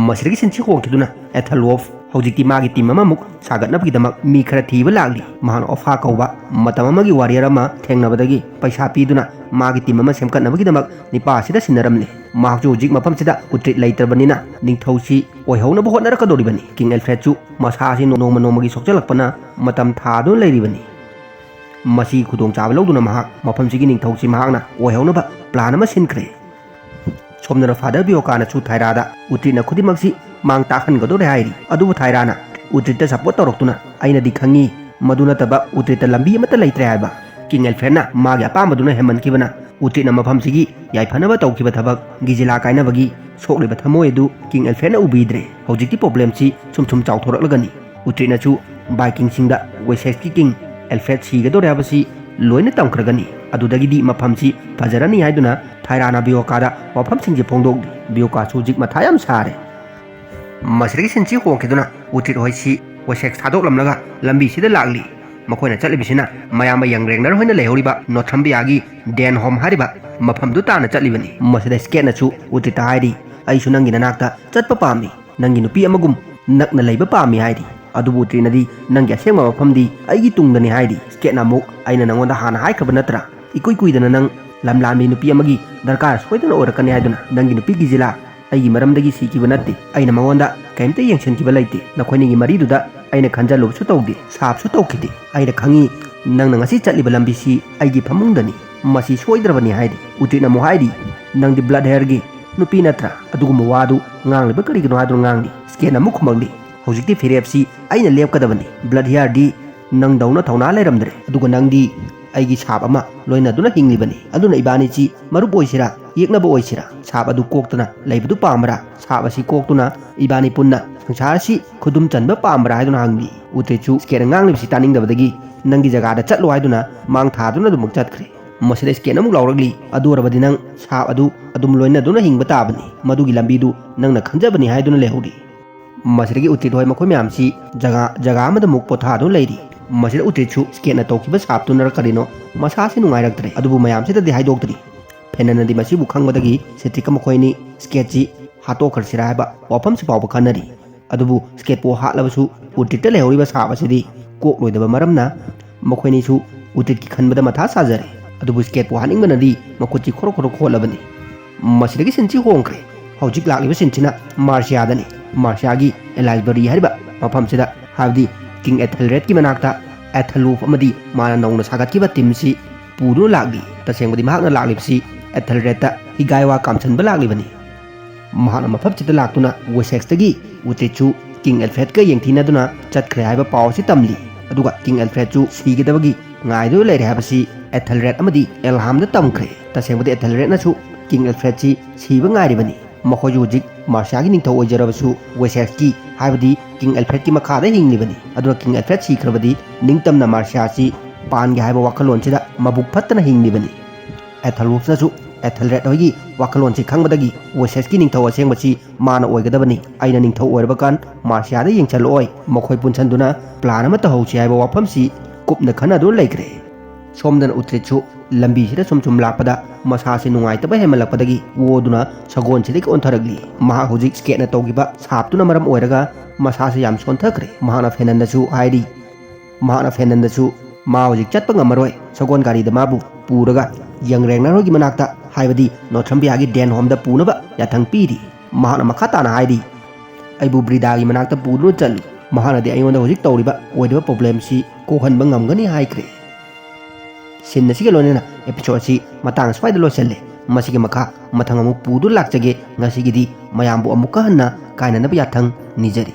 ꯃꯁꯤꯗꯒꯤ ꯁꯤꯟꯁꯤ ꯍꯣꯡꯈꯤꯗꯨꯅ ꯑꯦꯊꯦꯜꯋꯣꯜꯐ ꯍꯧꯖꯤꯛꯇꯤ ꯃꯥꯒꯤ ꯇꯤꯝ ꯑꯃꯃꯨꯛ ꯁꯥꯒꯠꯅꯕꯒꯤꯗꯃꯛ ꯃꯤ ꯈꯔ ꯊꯤꯕ ꯂꯥꯛꯂꯤ꯫ ꯃꯍꯥꯛꯅ ꯑꯣꯐꯥ ꯀꯧꯕ ꯃꯇꯝ ꯑꯃꯒꯤ ꯋꯥꯔꯤꯌꯔ ꯑꯃ ꯊꯦꯡꯅꯕꯗꯒꯤ ꯄꯩꯁꯥ ꯄꯤꯗꯨꯅ ꯃꯥꯒꯤ ꯇꯤꯝ ꯑꯃ ꯁꯦꯝꯒꯠꯅꯕꯒꯤꯗꯃꯛ ꯅꯤꯄꯥ ꯑꯁꯤꯗ ꯁꯤꯟꯅꯔꯝꯂꯦ꯫ ꯃꯍꯥꯛꯁꯨ ꯍꯧꯖꯤꯛ ꯃꯐꯝꯁꯤꯗ ꯎꯇ꯭ꯔꯤꯠ ꯂꯩꯇ꯭ꯔꯕꯅꯤꯅ ꯅꯤꯡꯊꯧꯁꯤ ꯑꯣꯏꯍꯧꯅꯕ ꯍꯣꯠꯅꯔꯛꯀꯗꯧꯔꯤꯕꯅꯤ꯫ ꯀꯤꯡ ꯑꯦꯜꯐ꯭ꯔꯦꯗꯁꯨ ꯃꯁꯥꯁꯤ ꯅꯣꯡꯃ ꯅꯣꯡꯃꯒꯤ ꯁꯣꯛꯆꯜꯂꯛꯄꯅ ꯃꯇꯝ ꯊꯥꯗꯨꯅ ꯂꯩꯔꯤꯕꯅꯤ꯫ ꯃꯁꯤꯒꯤ ꯈꯨꯗꯣꯡꯆꯥꯕ ꯂꯧꯗꯨꯅ ꯃꯍꯥꯛ ꯃꯐꯝꯁꯤꯒꯤ ꯅꯤꯡꯊꯧꯁꯤ ꯃꯍꯥꯛꯅ ꯑꯣꯏꯍꯧꯅꯕ ꯄ꯭ꯂꯥꯟ ꯑꯃ ꯁꯤꯟꯈ꯭ꯔꯦ꯫ ꯁꯣꯝꯗꯅ ꯐꯥꯗꯔ ꯕꯤꯌꯣꯀꯥꯅꯁꯨ ꯊꯥꯏꯔꯥꯗ ꯎꯇ꯭ꯔꯤꯠꯅ ꯈꯨꯗꯤꯡꯃꯛꯁꯤ ꯃꯥꯡ ꯇꯥꯛꯍꯟꯒꯗꯧꯔꯦ ꯍꯥꯏꯔꯤ꯫ ꯑꯗꯨꯕꯨ ꯊꯥꯏꯔꯥꯅ ꯎꯇ꯭ꯔꯤꯠꯇ ꯁꯞꯄꯣꯔꯠ ꯇꯧꯔꯛꯇꯨꯅ, "ꯑꯩꯅꯗꯤ ꯈꯪꯉꯤ, ꯃꯗꯨ ꯅꯠꯇꯕ ꯎꯇ꯭ꯔꯤꯠꯇ ꯂꯝꯕꯤ ꯑꯃꯠꯇ ꯂꯩꯇ꯭ꯔꯦ" ꯍꯥꯏꯕ꯫ ꯀꯤꯡ ꯑꯦꯜꯐ꯭ꯔꯦꯗꯅ ꯃꯥꯒꯤ ꯑꯄꯥꯝꯕꯗꯨꯅ ꯍꯦꯟꯃꯟꯈꯤꯕꯅ ꯎꯇ꯭ꯔꯤꯠꯅ ꯃꯐꯝꯁꯤꯒꯤ ꯌꯥꯏꯐꯅꯕ ꯇꯧꯈꯤꯕ ꯊꯕꯛ, ꯒꯤꯖꯤꯂꯥ ꯀꯥꯏꯅꯕꯒꯤ ꯁꯣꯛꯂꯤꯕ ꯊꯃꯣꯏ ꯑꯗꯨ ꯀꯤꯡ ꯑꯦꯜꯐ꯭ꯔꯦꯗꯅ ꯎꯕꯤꯗ꯭ꯔꯦ꯫ ꯍꯧꯖꯤꯛꯇꯤ ꯄ꯭ꯔꯣꯕ꯭ꯂꯦꯝꯁꯤ ꯁꯨꯝ ꯁꯨꯝ ꯆꯥꯎꯊꯣꯔꯛꯂꯒꯅꯤ꯫ ꯎꯇ꯭ꯔꯤꯠꯅꯁꯨ ꯚꯥꯏꯀꯤꯡꯁꯤꯡꯗ ꯋꯦꯁꯦꯛꯁꯀꯤ ꯀꯤꯡ ꯑꯦꯜꯐ꯭ꯔꯦꯗ ꯁꯤꯒꯗꯧꯔꯦ ꯍꯥꯏꯕꯁꯤ ꯂꯣꯏꯅ ꯇꯝꯈ꯭ꯔꯒꯅꯤ꯫ ꯑꯗꯨꯗꯒꯤꯗꯤ ꯃꯐꯝꯁꯤ ꯐꯖꯔꯅꯤ ꯍꯥꯏꯗꯨꯅ ꯊꯥꯏꯔꯥꯅ ꯕꯤꯌꯣꯀꯥꯗ ꯋꯥꯐꯝꯁꯤꯡꯁꯤ ꯐꯣꯡꯗꯣꯛꯂꯤ꯫ ꯕꯤꯌꯣꯀꯥꯁꯨ ꯍꯧꯖꯤꯛ ꯃꯊꯥ ꯌꯥꯝ ꯁꯥꯔꯦ꯫ ꯃꯁꯤꯗꯒꯤ ꯁꯤꯟꯁꯤ ꯍꯣꯡꯈꯤꯗꯨꯅ ꯎꯇ꯭ꯔꯤꯠ ꯍꯣꯏꯁꯤ ꯋꯦꯁꯦꯛꯁ ꯊꯥꯗꯣꯛꯂꯝꯂꯒ ꯂꯝꯕꯤꯁꯤꯗ ꯂꯥꯛꯂꯤ꯫ ꯃꯈꯣꯏꯅ ꯆꯠꯂꯤꯕꯁꯤꯅ ꯃꯌꯥꯝꯕ ꯌꯪ ꯔꯦꯒꯅꯔ ꯍꯣꯏꯅ ꯂꯩꯍꯧꯔꯤꯕ ꯅꯣꯊ꯭ꯔꯝꯕꯤꯌꯥꯒꯤ ꯗꯦꯟ ꯍꯣꯝ ꯍꯥꯏꯔꯤꯕ ꯃꯐꯝꯗꯨ ꯇꯥꯟꯅ ꯆꯠꯂꯤꯕꯅꯤ꯫ ꯃꯁꯤꯗ ꯁ꯭ꯀꯦꯠꯅꯁꯨ ꯎꯇ꯭ꯔꯤꯠꯇ ꯍꯥꯏꯔꯤ, "ꯑꯩꯁꯨ ꯅꯪꯒꯤ ꯅꯅꯥꯛꯇ ꯆꯠꯄ ꯄꯥꯝꯃꯤ꯫ ꯅꯪꯒꯤ ꯅꯨꯄꯤ ꯑꯃꯒꯨꯝ ꯅꯛꯅ ꯂꯩꯕ ꯄꯥꯝꯃꯤ" ꯍꯥꯏꯔꯤ꯫ ꯑꯗꯨꯕꯨ ꯎꯇ꯭ꯔꯤꯠꯅꯗꯤ, "ꯅꯪꯒꯤ ꯑꯁꯦꯡꯕ ꯃꯐꯝꯗꯤ ꯑꯩꯒꯤ ꯇꯨꯡꯗꯅꯤ" ꯍꯥꯏꯔꯤ꯫ ꯁ꯭ꯀꯦꯠꯅ ꯑꯃꯨꯛ, "ꯑꯩꯅ ꯅꯪꯉꯣꯟꯗ ꯍꯥꯟꯅ ꯍꯥꯏꯈ꯭ꯔꯕ ꯅꯠꯇ꯭ꯔꯥ? ꯏꯀꯨꯏ ꯀꯨꯏꯗꯅ ꯅꯪ ꯂꯝꯂꯥꯟꯕꯤ ꯅꯨꯄꯤ ꯑꯃꯒꯤ ꯗꯔꯀꯥꯔ ꯁꯣꯏꯗꯅ ꯑꯣꯏꯔꯛꯀꯅꯤ ꯍꯥꯏꯗꯨꯅ꯫ ꯅꯪꯒꯤ ꯅꯨꯄꯤ ꯒꯤꯖꯤꯂꯥ ꯑꯩꯒꯤ ꯃꯔꯝꯗꯒꯤ ꯁꯤꯈꯤꯕ ꯅꯠꯇꯦ꯫ ꯑꯩꯅ ꯃꯉꯣꯟꯗ ꯀꯔꯤꯝꯇ ꯌꯦꯡꯁꯤꯟꯈꯤꯕ ꯂꯩꯇꯦ꯫ ꯅꯈꯣꯏꯅꯤꯒꯤ ꯃꯔꯤꯗꯨꯗ ꯑꯩꯅ ꯈꯟꯖꯜꯂꯨꯕꯁꯨ ꯇꯧꯗꯦ, ꯁꯥꯞꯁꯨ ꯇꯧꯈꯤꯗꯦ꯫ ꯑꯩꯅ ꯈꯪꯉꯤ, ꯅꯪꯅ ꯉꯁꯤ ꯆꯠꯂꯤꯕ ꯂꯝꯕꯤꯁꯤ ꯑꯩꯒꯤ ꯐꯃꯨꯡꯗꯅꯤ꯫ ꯃꯁꯤ ꯁꯣꯏꯗ꯭ꯔꯕꯅꯤ" ꯍꯥꯏꯔꯤ꯫ ꯎꯇ꯭ꯔꯤꯠꯅ ꯑꯃꯨꯛ ꯍꯥꯏꯔꯤ, "ꯅꯪꯗꯤ ꯕ꯭ꯂꯠ ꯍꯦꯌꯔꯒꯤ ꯅꯨꯄꯤ ꯅꯠꯇ꯭ꯔꯥ? ꯑꯗꯨꯒꯨꯝꯕ ꯋꯥꯗꯨ ꯉꯥꯡꯂꯤꯕ ꯀꯔꯤꯒꯤꯅꯣ?" ꯍꯥꯏꯗꯨꯅ ꯉꯥꯡꯂꯤ꯫ ꯁ꯭ꯀꯦꯠꯅ ꯑꯃꯨꯛ ꯈꯨꯝꯃꯛꯂꯤ, "ꯍꯧꯖꯤꯛꯇꯤ ꯐꯤꯔꯦꯞꯁꯤ ꯑꯩꯅ ꯂꯦꯞꯀꯗꯕꯅꯤ꯫ ꯕ꯭ꯂꯠ ꯍꯦꯌꯔꯗꯤ ꯅꯪꯗꯧꯅ ꯊꯧꯅꯥ ꯂꯩꯔꯝꯗ꯭ꯔꯦ꯫ ꯑꯗꯨꯒ ꯅꯪꯗꯤ ꯑꯩꯒꯤ ꯁꯥꯞ ꯑꯃ ꯂꯣꯏꯅꯗꯨꯅ ꯍꯤꯡꯂꯤꯕꯅꯤ꯫ ꯑꯗꯨꯅ ꯏꯕꯥꯅꯤꯁꯤ ꯃꯔꯨꯞ ꯑꯣꯏꯁꯤꯔꯥ, ꯌꯦꯛꯅꯕ ꯑꯣꯏꯁꯤꯔꯥ? ꯁꯥꯞ ꯑꯗꯨ ꯀꯣꯛꯇꯨꯅ ꯂꯩꯕꯗꯨ ꯄꯥꯝꯕ꯭ꯔꯥ? ꯁꯥꯞ ꯑꯁꯤ ꯀꯣꯛꯇꯨꯅ ꯏꯕꯥꯅꯤ ꯄꯨꯟꯅ ꯁꯪꯁꯥꯔꯁꯤ ꯈꯨꯗꯨꯝ ꯆꯟꯕ ꯄꯥꯝꯕ꯭ꯔꯥ ꯍꯥꯏꯗꯨꯅ ꯍꯪꯂꯤ꯫ ꯎꯇ꯭ꯔꯤꯠꯁꯨ ꯁ꯭ꯀꯦꯠꯅ ꯉꯥꯡꯂꯤꯕꯁꯤ ꯇꯥꯅꯤꯡꯗꯕꯗꯒꯤ, "ꯅꯪꯒꯤ ꯖꯒꯥꯗ ꯆꯠꯂꯣ" ꯍꯥꯏꯗꯨꯅ ꯃꯥꯡ ꯊꯥꯗꯨꯅ ꯑꯗꯨꯃꯛ ꯆꯠꯈ꯭ꯔꯦ꯫ ꯃꯁꯤꯗ ꯁ꯭ꯀꯦꯠꯅ ꯑꯃꯨꯛ ꯂꯥꯎꯔꯛꯂꯤ, "ꯑꯗꯨ ꯑꯣꯏꯔꯕꯗꯤ ꯅꯪ ꯁꯥꯞ ꯑꯗꯨ ꯑꯗꯨꯝ ꯂꯣꯏꯅꯗꯨꯅ ꯍꯤꯡꯕ ꯇꯥꯕꯅꯤ, ꯃꯗꯨꯒꯤ ꯂꯝꯕꯤꯗꯨ ꯅꯪꯅ ꯈꯟꯖꯕꯅꯤ" ꯍꯥꯏꯗꯨꯅ ꯂꯩꯍꯧꯔꯤ꯫ ꯃꯁꯤꯗꯒꯤ ꯎꯇ꯭ꯔꯤꯠ ꯍꯣꯏ ꯃꯈꯣꯏ ꯃꯌꯥꯝꯁꯤ ꯖꯒꯥ ꯖꯒꯥ ꯑꯃꯗ ꯑꯃꯨꯛ ꯄꯣꯊꯥꯗꯨꯅ ꯂꯩꯔꯤ꯫ ꯃꯁꯤꯗ ꯎꯇ꯭ꯔꯤꯠꯁꯨ ꯁ꯭ꯀꯦꯠꯅ ꯇꯧꯈꯤꯕ ꯁꯥꯞꯇꯨꯅꯔ ꯀꯔꯤꯅꯣ ꯃꯁꯥꯁꯤ ꯅꯨꯡꯉꯥꯏꯔꯛꯇ꯭ꯔꯦ, ꯑꯗꯨꯕꯨ ꯃꯌꯥꯝꯁꯤꯗꯗꯤ ꯍꯥꯏꯗꯣꯛꯇ꯭ꯔꯤ꯫ ꯐꯦꯅꯟꯅꯗꯤ ꯃꯁꯤꯕꯨ ꯈꯪꯕꯗꯒꯤ ꯁꯤꯇ꯭ꯔꯤꯛꯀ ꯃꯈꯣꯏꯅꯤ ꯁ꯭ꯀꯦꯠꯁꯤ ꯍꯥꯠꯇꯣꯛꯈ꯭ꯔꯁꯤꯔꯥ ꯍꯥꯏꯕ ꯋꯥꯐꯝꯁꯤ ꯐꯥꯎꯕ ꯈꯟꯅꯔꯤ꯫ ꯑꯗꯨꯕꯨ ꯁ꯭ꯀꯦꯠꯄꯨ ꯍꯥꯠꯂꯕꯁꯨ ꯎꯇ꯭ꯔꯤꯠꯇ ꯂꯩꯍꯧꯔꯤꯕ ꯁꯥꯞ ꯑꯁꯤꯗꯤ ꯀꯣꯛꯂꯣꯏꯗꯕ ꯃꯔꯝꯅ ꯃꯈꯣꯏꯅꯤꯁꯨ ꯎꯇ꯭ꯔꯤꯠꯀꯤ ꯈꯟꯕꯗ ꯃꯊꯥ ꯁꯥꯖꯔꯦ꯫ ꯑꯗꯨꯕꯨ ꯁ꯭ꯀꯦꯠꯄꯨ ꯍꯥꯠꯅꯤꯡꯕꯅꯗꯤ ꯃꯈꯨꯠꯁꯤ ꯈꯣꯔꯣ ꯈꯣꯔꯣ ꯈꯣꯠꯂꯕꯅꯤ꯫ ꯃꯁꯤꯗꯒꯤ ꯁꯤꯟꯁꯤ ꯍꯣꯡꯈ꯭ꯔꯦ꯫ ꯍꯧꯖꯤꯛ ꯂꯥꯛꯂꯤꯕ ꯁꯤꯟꯁꯤꯅ ꯃꯥꯔꯁꯤꯌꯥꯗꯅꯤ꯫ ꯃꯥꯔꯁꯤꯌꯥꯒꯤ ꯑꯦꯂꯥꯏꯁꯕꯔꯤ ꯍꯥꯏꯔꯤꯕ ꯃꯐꯝꯁꯤꯗ, ꯍꯥꯏꯕꯗꯤ ꯀꯤꯡ ꯑꯦꯊꯦꯜꯔꯦꯗꯀꯤ ꯃꯅꯥꯛꯇ ꯑꯦꯊꯦꯜꯋꯨꯐ ꯑꯃꯗꯤ ꯃꯥꯅ ꯅꯧꯅ ꯁꯥꯒꯠꯈꯤꯕ ꯇꯤꯝꯁꯤ ꯄꯨꯗꯨꯅ ꯂꯥꯛꯂꯤ꯫ ꯇꯁꯦꯡꯕꯗꯤ ꯃꯍꯥꯛꯅ ꯂꯥꯛꯂꯤꯕꯁꯤ ꯑꯦꯊꯦꯜꯔꯦꯗꯇ ꯍꯤꯒꯥꯏꯋꯥ ꯀꯥꯝꯁꯟꯕ ꯂꯥꯛꯂꯤꯕꯅꯤ꯫ ꯃꯍꯥꯛꯅ ꯃꯐꯝꯁꯤꯗ ꯂꯥꯛꯇꯨꯅ ꯋꯦꯁꯦꯛꯁꯇꯒꯤ ꯎꯇ꯭ꯔꯤꯠꯁꯨ ꯀꯤꯡ ꯑꯦꯜꯐ꯭ꯔꯦꯗꯀ ꯌꯦꯡꯊꯤꯅꯗꯨꯅ ꯆꯠꯈ꯭ꯔꯦ ꯍꯥꯏꯕ ꯄꯥꯎ ꯑꯁꯤ ꯇꯝꯂꯤ꯫ ꯑꯗꯨꯒ ꯀꯤꯡ ꯑꯦꯜꯐ꯭ꯔꯦꯗꯁꯨ ꯁꯤꯒꯗꯕꯒꯤ ꯉꯥꯏꯗꯨꯅ ꯂꯩꯔꯦ ꯍꯥꯏꯕꯁꯤ ꯑꯦꯊꯦꯜꯔꯦꯗ ꯑꯃꯗꯤ ꯑꯦꯜꯍꯥꯝꯗ ꯇꯝꯈ꯭ꯔꯦ꯫ ꯇꯁꯦꯡꯕꯗꯤ ꯑꯦꯊꯦꯜꯔꯦꯗꯅꯁꯨ ꯀꯤꯡ ꯑꯦꯜꯐ꯭ꯔꯦꯗꯁꯤ ꯁꯤꯕ ꯉꯥꯏꯔꯤꯕꯅꯤ꯫ ꯃꯈꯣꯏꯁꯨ ꯍꯧꯖꯤꯛ ꯃꯥꯔꯁꯤꯌꯥꯒꯤ ꯅꯤꯡꯊꯧ ꯑꯣꯏꯖꯔꯕꯁꯨ ꯋꯦꯁꯦꯛꯁꯀꯤ, ꯍꯥꯏꯕꯗꯤ ꯀꯤꯡ ꯑꯦꯜꯐ꯭ꯔꯦꯗꯀꯤ ꯃꯈꯥꯗ ꯍꯤꯡꯂꯤꯕꯅꯤ꯫ ꯑꯗꯨꯅ ꯀꯤꯡ ꯑꯦꯜꯐ꯭ꯔꯦꯗ ꯁꯤꯈ꯭ꯔꯕꯗꯤ ꯅꯤꯡꯇꯝꯅ ꯃꯥꯔꯁꯤꯌꯥꯁꯤ ꯄꯥꯟꯒꯦ ꯍꯥꯏꯕ ꯋꯥꯈꯜꯂꯣꯟꯁꯤꯗ ꯃꯕꯨꯛ ꯐꯠꯇꯅ ꯍꯤꯡꯂꯤꯕꯅꯤ꯫ ꯑꯦꯊꯦꯜꯋꯨꯐꯅꯁꯨ ꯑꯦꯊꯦꯜꯔꯦꯗ ꯍꯣꯏꯒꯤ ꯋꯥꯈꯜꯂꯣꯟꯁꯤ ꯈꯪꯕꯗꯒꯤ ꯋꯦꯁꯦꯛꯁꯀꯤ ꯅꯤꯡꯊꯧ ꯑꯁꯦꯡꯕꯁꯤ ꯃꯥꯅ ꯑꯣꯏꯒꯗꯕꯅꯤ꯫ ꯑꯩꯅ ꯅꯤꯡꯊꯧ ꯑꯣꯏꯔꯕ ꯀꯥꯟ ꯃꯥꯔꯁꯤꯌꯥꯗ ꯌꯦꯡꯁꯤꯜꯂꯛꯑꯣꯏ꯫ ꯃꯈꯣꯏ ꯄꯨꯟꯁꯤꯟꯗꯨꯅ ꯄ꯭ꯂꯥꯟ ꯑꯃ ꯇꯧꯍꯧꯁꯤ ꯍꯥꯏꯕ ꯋꯥꯐꯝꯁꯤ ꯀꯨꯞꯅ ꯈꯟꯅꯗꯨꯅ ꯂꯩꯈ꯭ꯔꯦ꯫ ꯁꯣꯝꯗꯅ ꯎꯇ꯭ꯔꯤꯠꯁꯨ ꯂꯝꯕꯤꯁꯤꯗ ꯁꯨꯝ ꯁꯨꯝ ꯂꯥꯛꯄꯗ ꯃꯁꯥꯁꯤ ꯅꯨꯡꯉꯥꯏꯇꯕ ꯍꯦꯟꯃꯜꯂꯛꯄꯗꯒꯤ ꯑꯣꯗꯨꯅ ꯁꯒꯣꯜꯁꯤꯗꯒꯤ ꯑꯣꯟꯊꯔꯛꯂꯤ꯫ ꯃꯍꯥꯛ ꯍꯧꯖꯤꯛ ꯁ꯭ꯀꯦꯠꯅ ꯇꯧꯈꯤꯕ ꯁꯥꯞꯇꯨꯅ ꯃꯔꯝ ꯑꯣꯏꯔꯒ ꯃꯁꯥꯁꯤ ꯌꯥꯝ ꯁꯣꯟꯊꯈ꯭ꯔꯦ꯫ ꯃꯍꯥꯛꯅ ꯐꯦꯅꯟꯗꯁꯨ ꯍꯥꯏꯔꯤ꯫ ꯃꯍꯥꯛꯅ ꯐꯦꯅꯟꯗꯁꯨ ꯃꯥ ꯍꯧꯖꯤꯛ ꯆꯠꯄ ꯉꯝꯃꯔꯣꯏ, ꯁꯒꯣꯜ ꯒꯥꯔꯤꯗ ꯃꯥꯕꯨ ꯄꯨꯔꯒ ꯌꯪ ꯔꯦꯒꯅꯔ ꯍꯣꯏꯒꯤ ꯃꯅꯥꯛꯇ, ꯍꯥꯏꯕꯗꯤ ꯅꯣꯊ꯭ꯔꯝꯕꯤꯌꯥꯒꯤ ꯗꯦꯟ ꯍꯣꯝꯗ ꯄꯨꯅꯕ ꯌꯥꯊꯪ ꯄꯤꯔꯤ꯫ ꯃꯍꯥꯛꯅ ꯃꯈꯥ ꯇꯥꯅ ꯍꯥꯏꯔꯤ, "ꯑꯩꯕꯨ ꯕ꯭ꯔꯤꯗꯥꯒꯤ ꯃꯅꯥꯛꯇ ꯄꯨꯗꯨꯅ ꯆꯠꯂꯨ, ꯃꯍꯥꯛꯅꯗꯤ ꯑꯩꯉꯣꯟꯗ ꯍꯧꯖꯤꯛ ꯇꯧꯔꯤꯕ ꯑꯣꯏꯗꯕ ꯄ꯭ꯔꯣꯕ꯭ꯂꯦꯝꯁꯤ ꯀꯣꯛꯍꯟꯕ ꯉꯝꯒꯅꯤ" ꯍꯥꯏꯈ꯭ꯔꯦ꯫ ꯁꯤꯟ ꯑꯁꯤꯒ ꯂꯣꯏꯅꯅ ꯑꯦꯄꯤꯁꯣꯗ ꯑꯁꯤ ꯃꯇꯥꯡ ꯑꯁ꯭ꯋꯥꯏꯗ ꯂꯣꯏꯁꯤꯜꯂꯦ꯫ ꯃꯁꯤꯒꯤ ꯃꯈꯥ ꯃꯊꯪ ꯑꯃꯨꯛ ꯄꯨꯗꯨꯅ ꯂꯥꯛꯆꯒꯦ꯫ ꯉꯁꯤꯒꯤꯗꯤ ꯃꯌꯥꯝꯕꯨ ꯑꯃꯨꯛꯀ ꯍꯟꯅ ꯀꯥꯏꯅꯅꯕ ꯌꯥꯊꯪ ꯅꯤꯖꯔꯤ꯫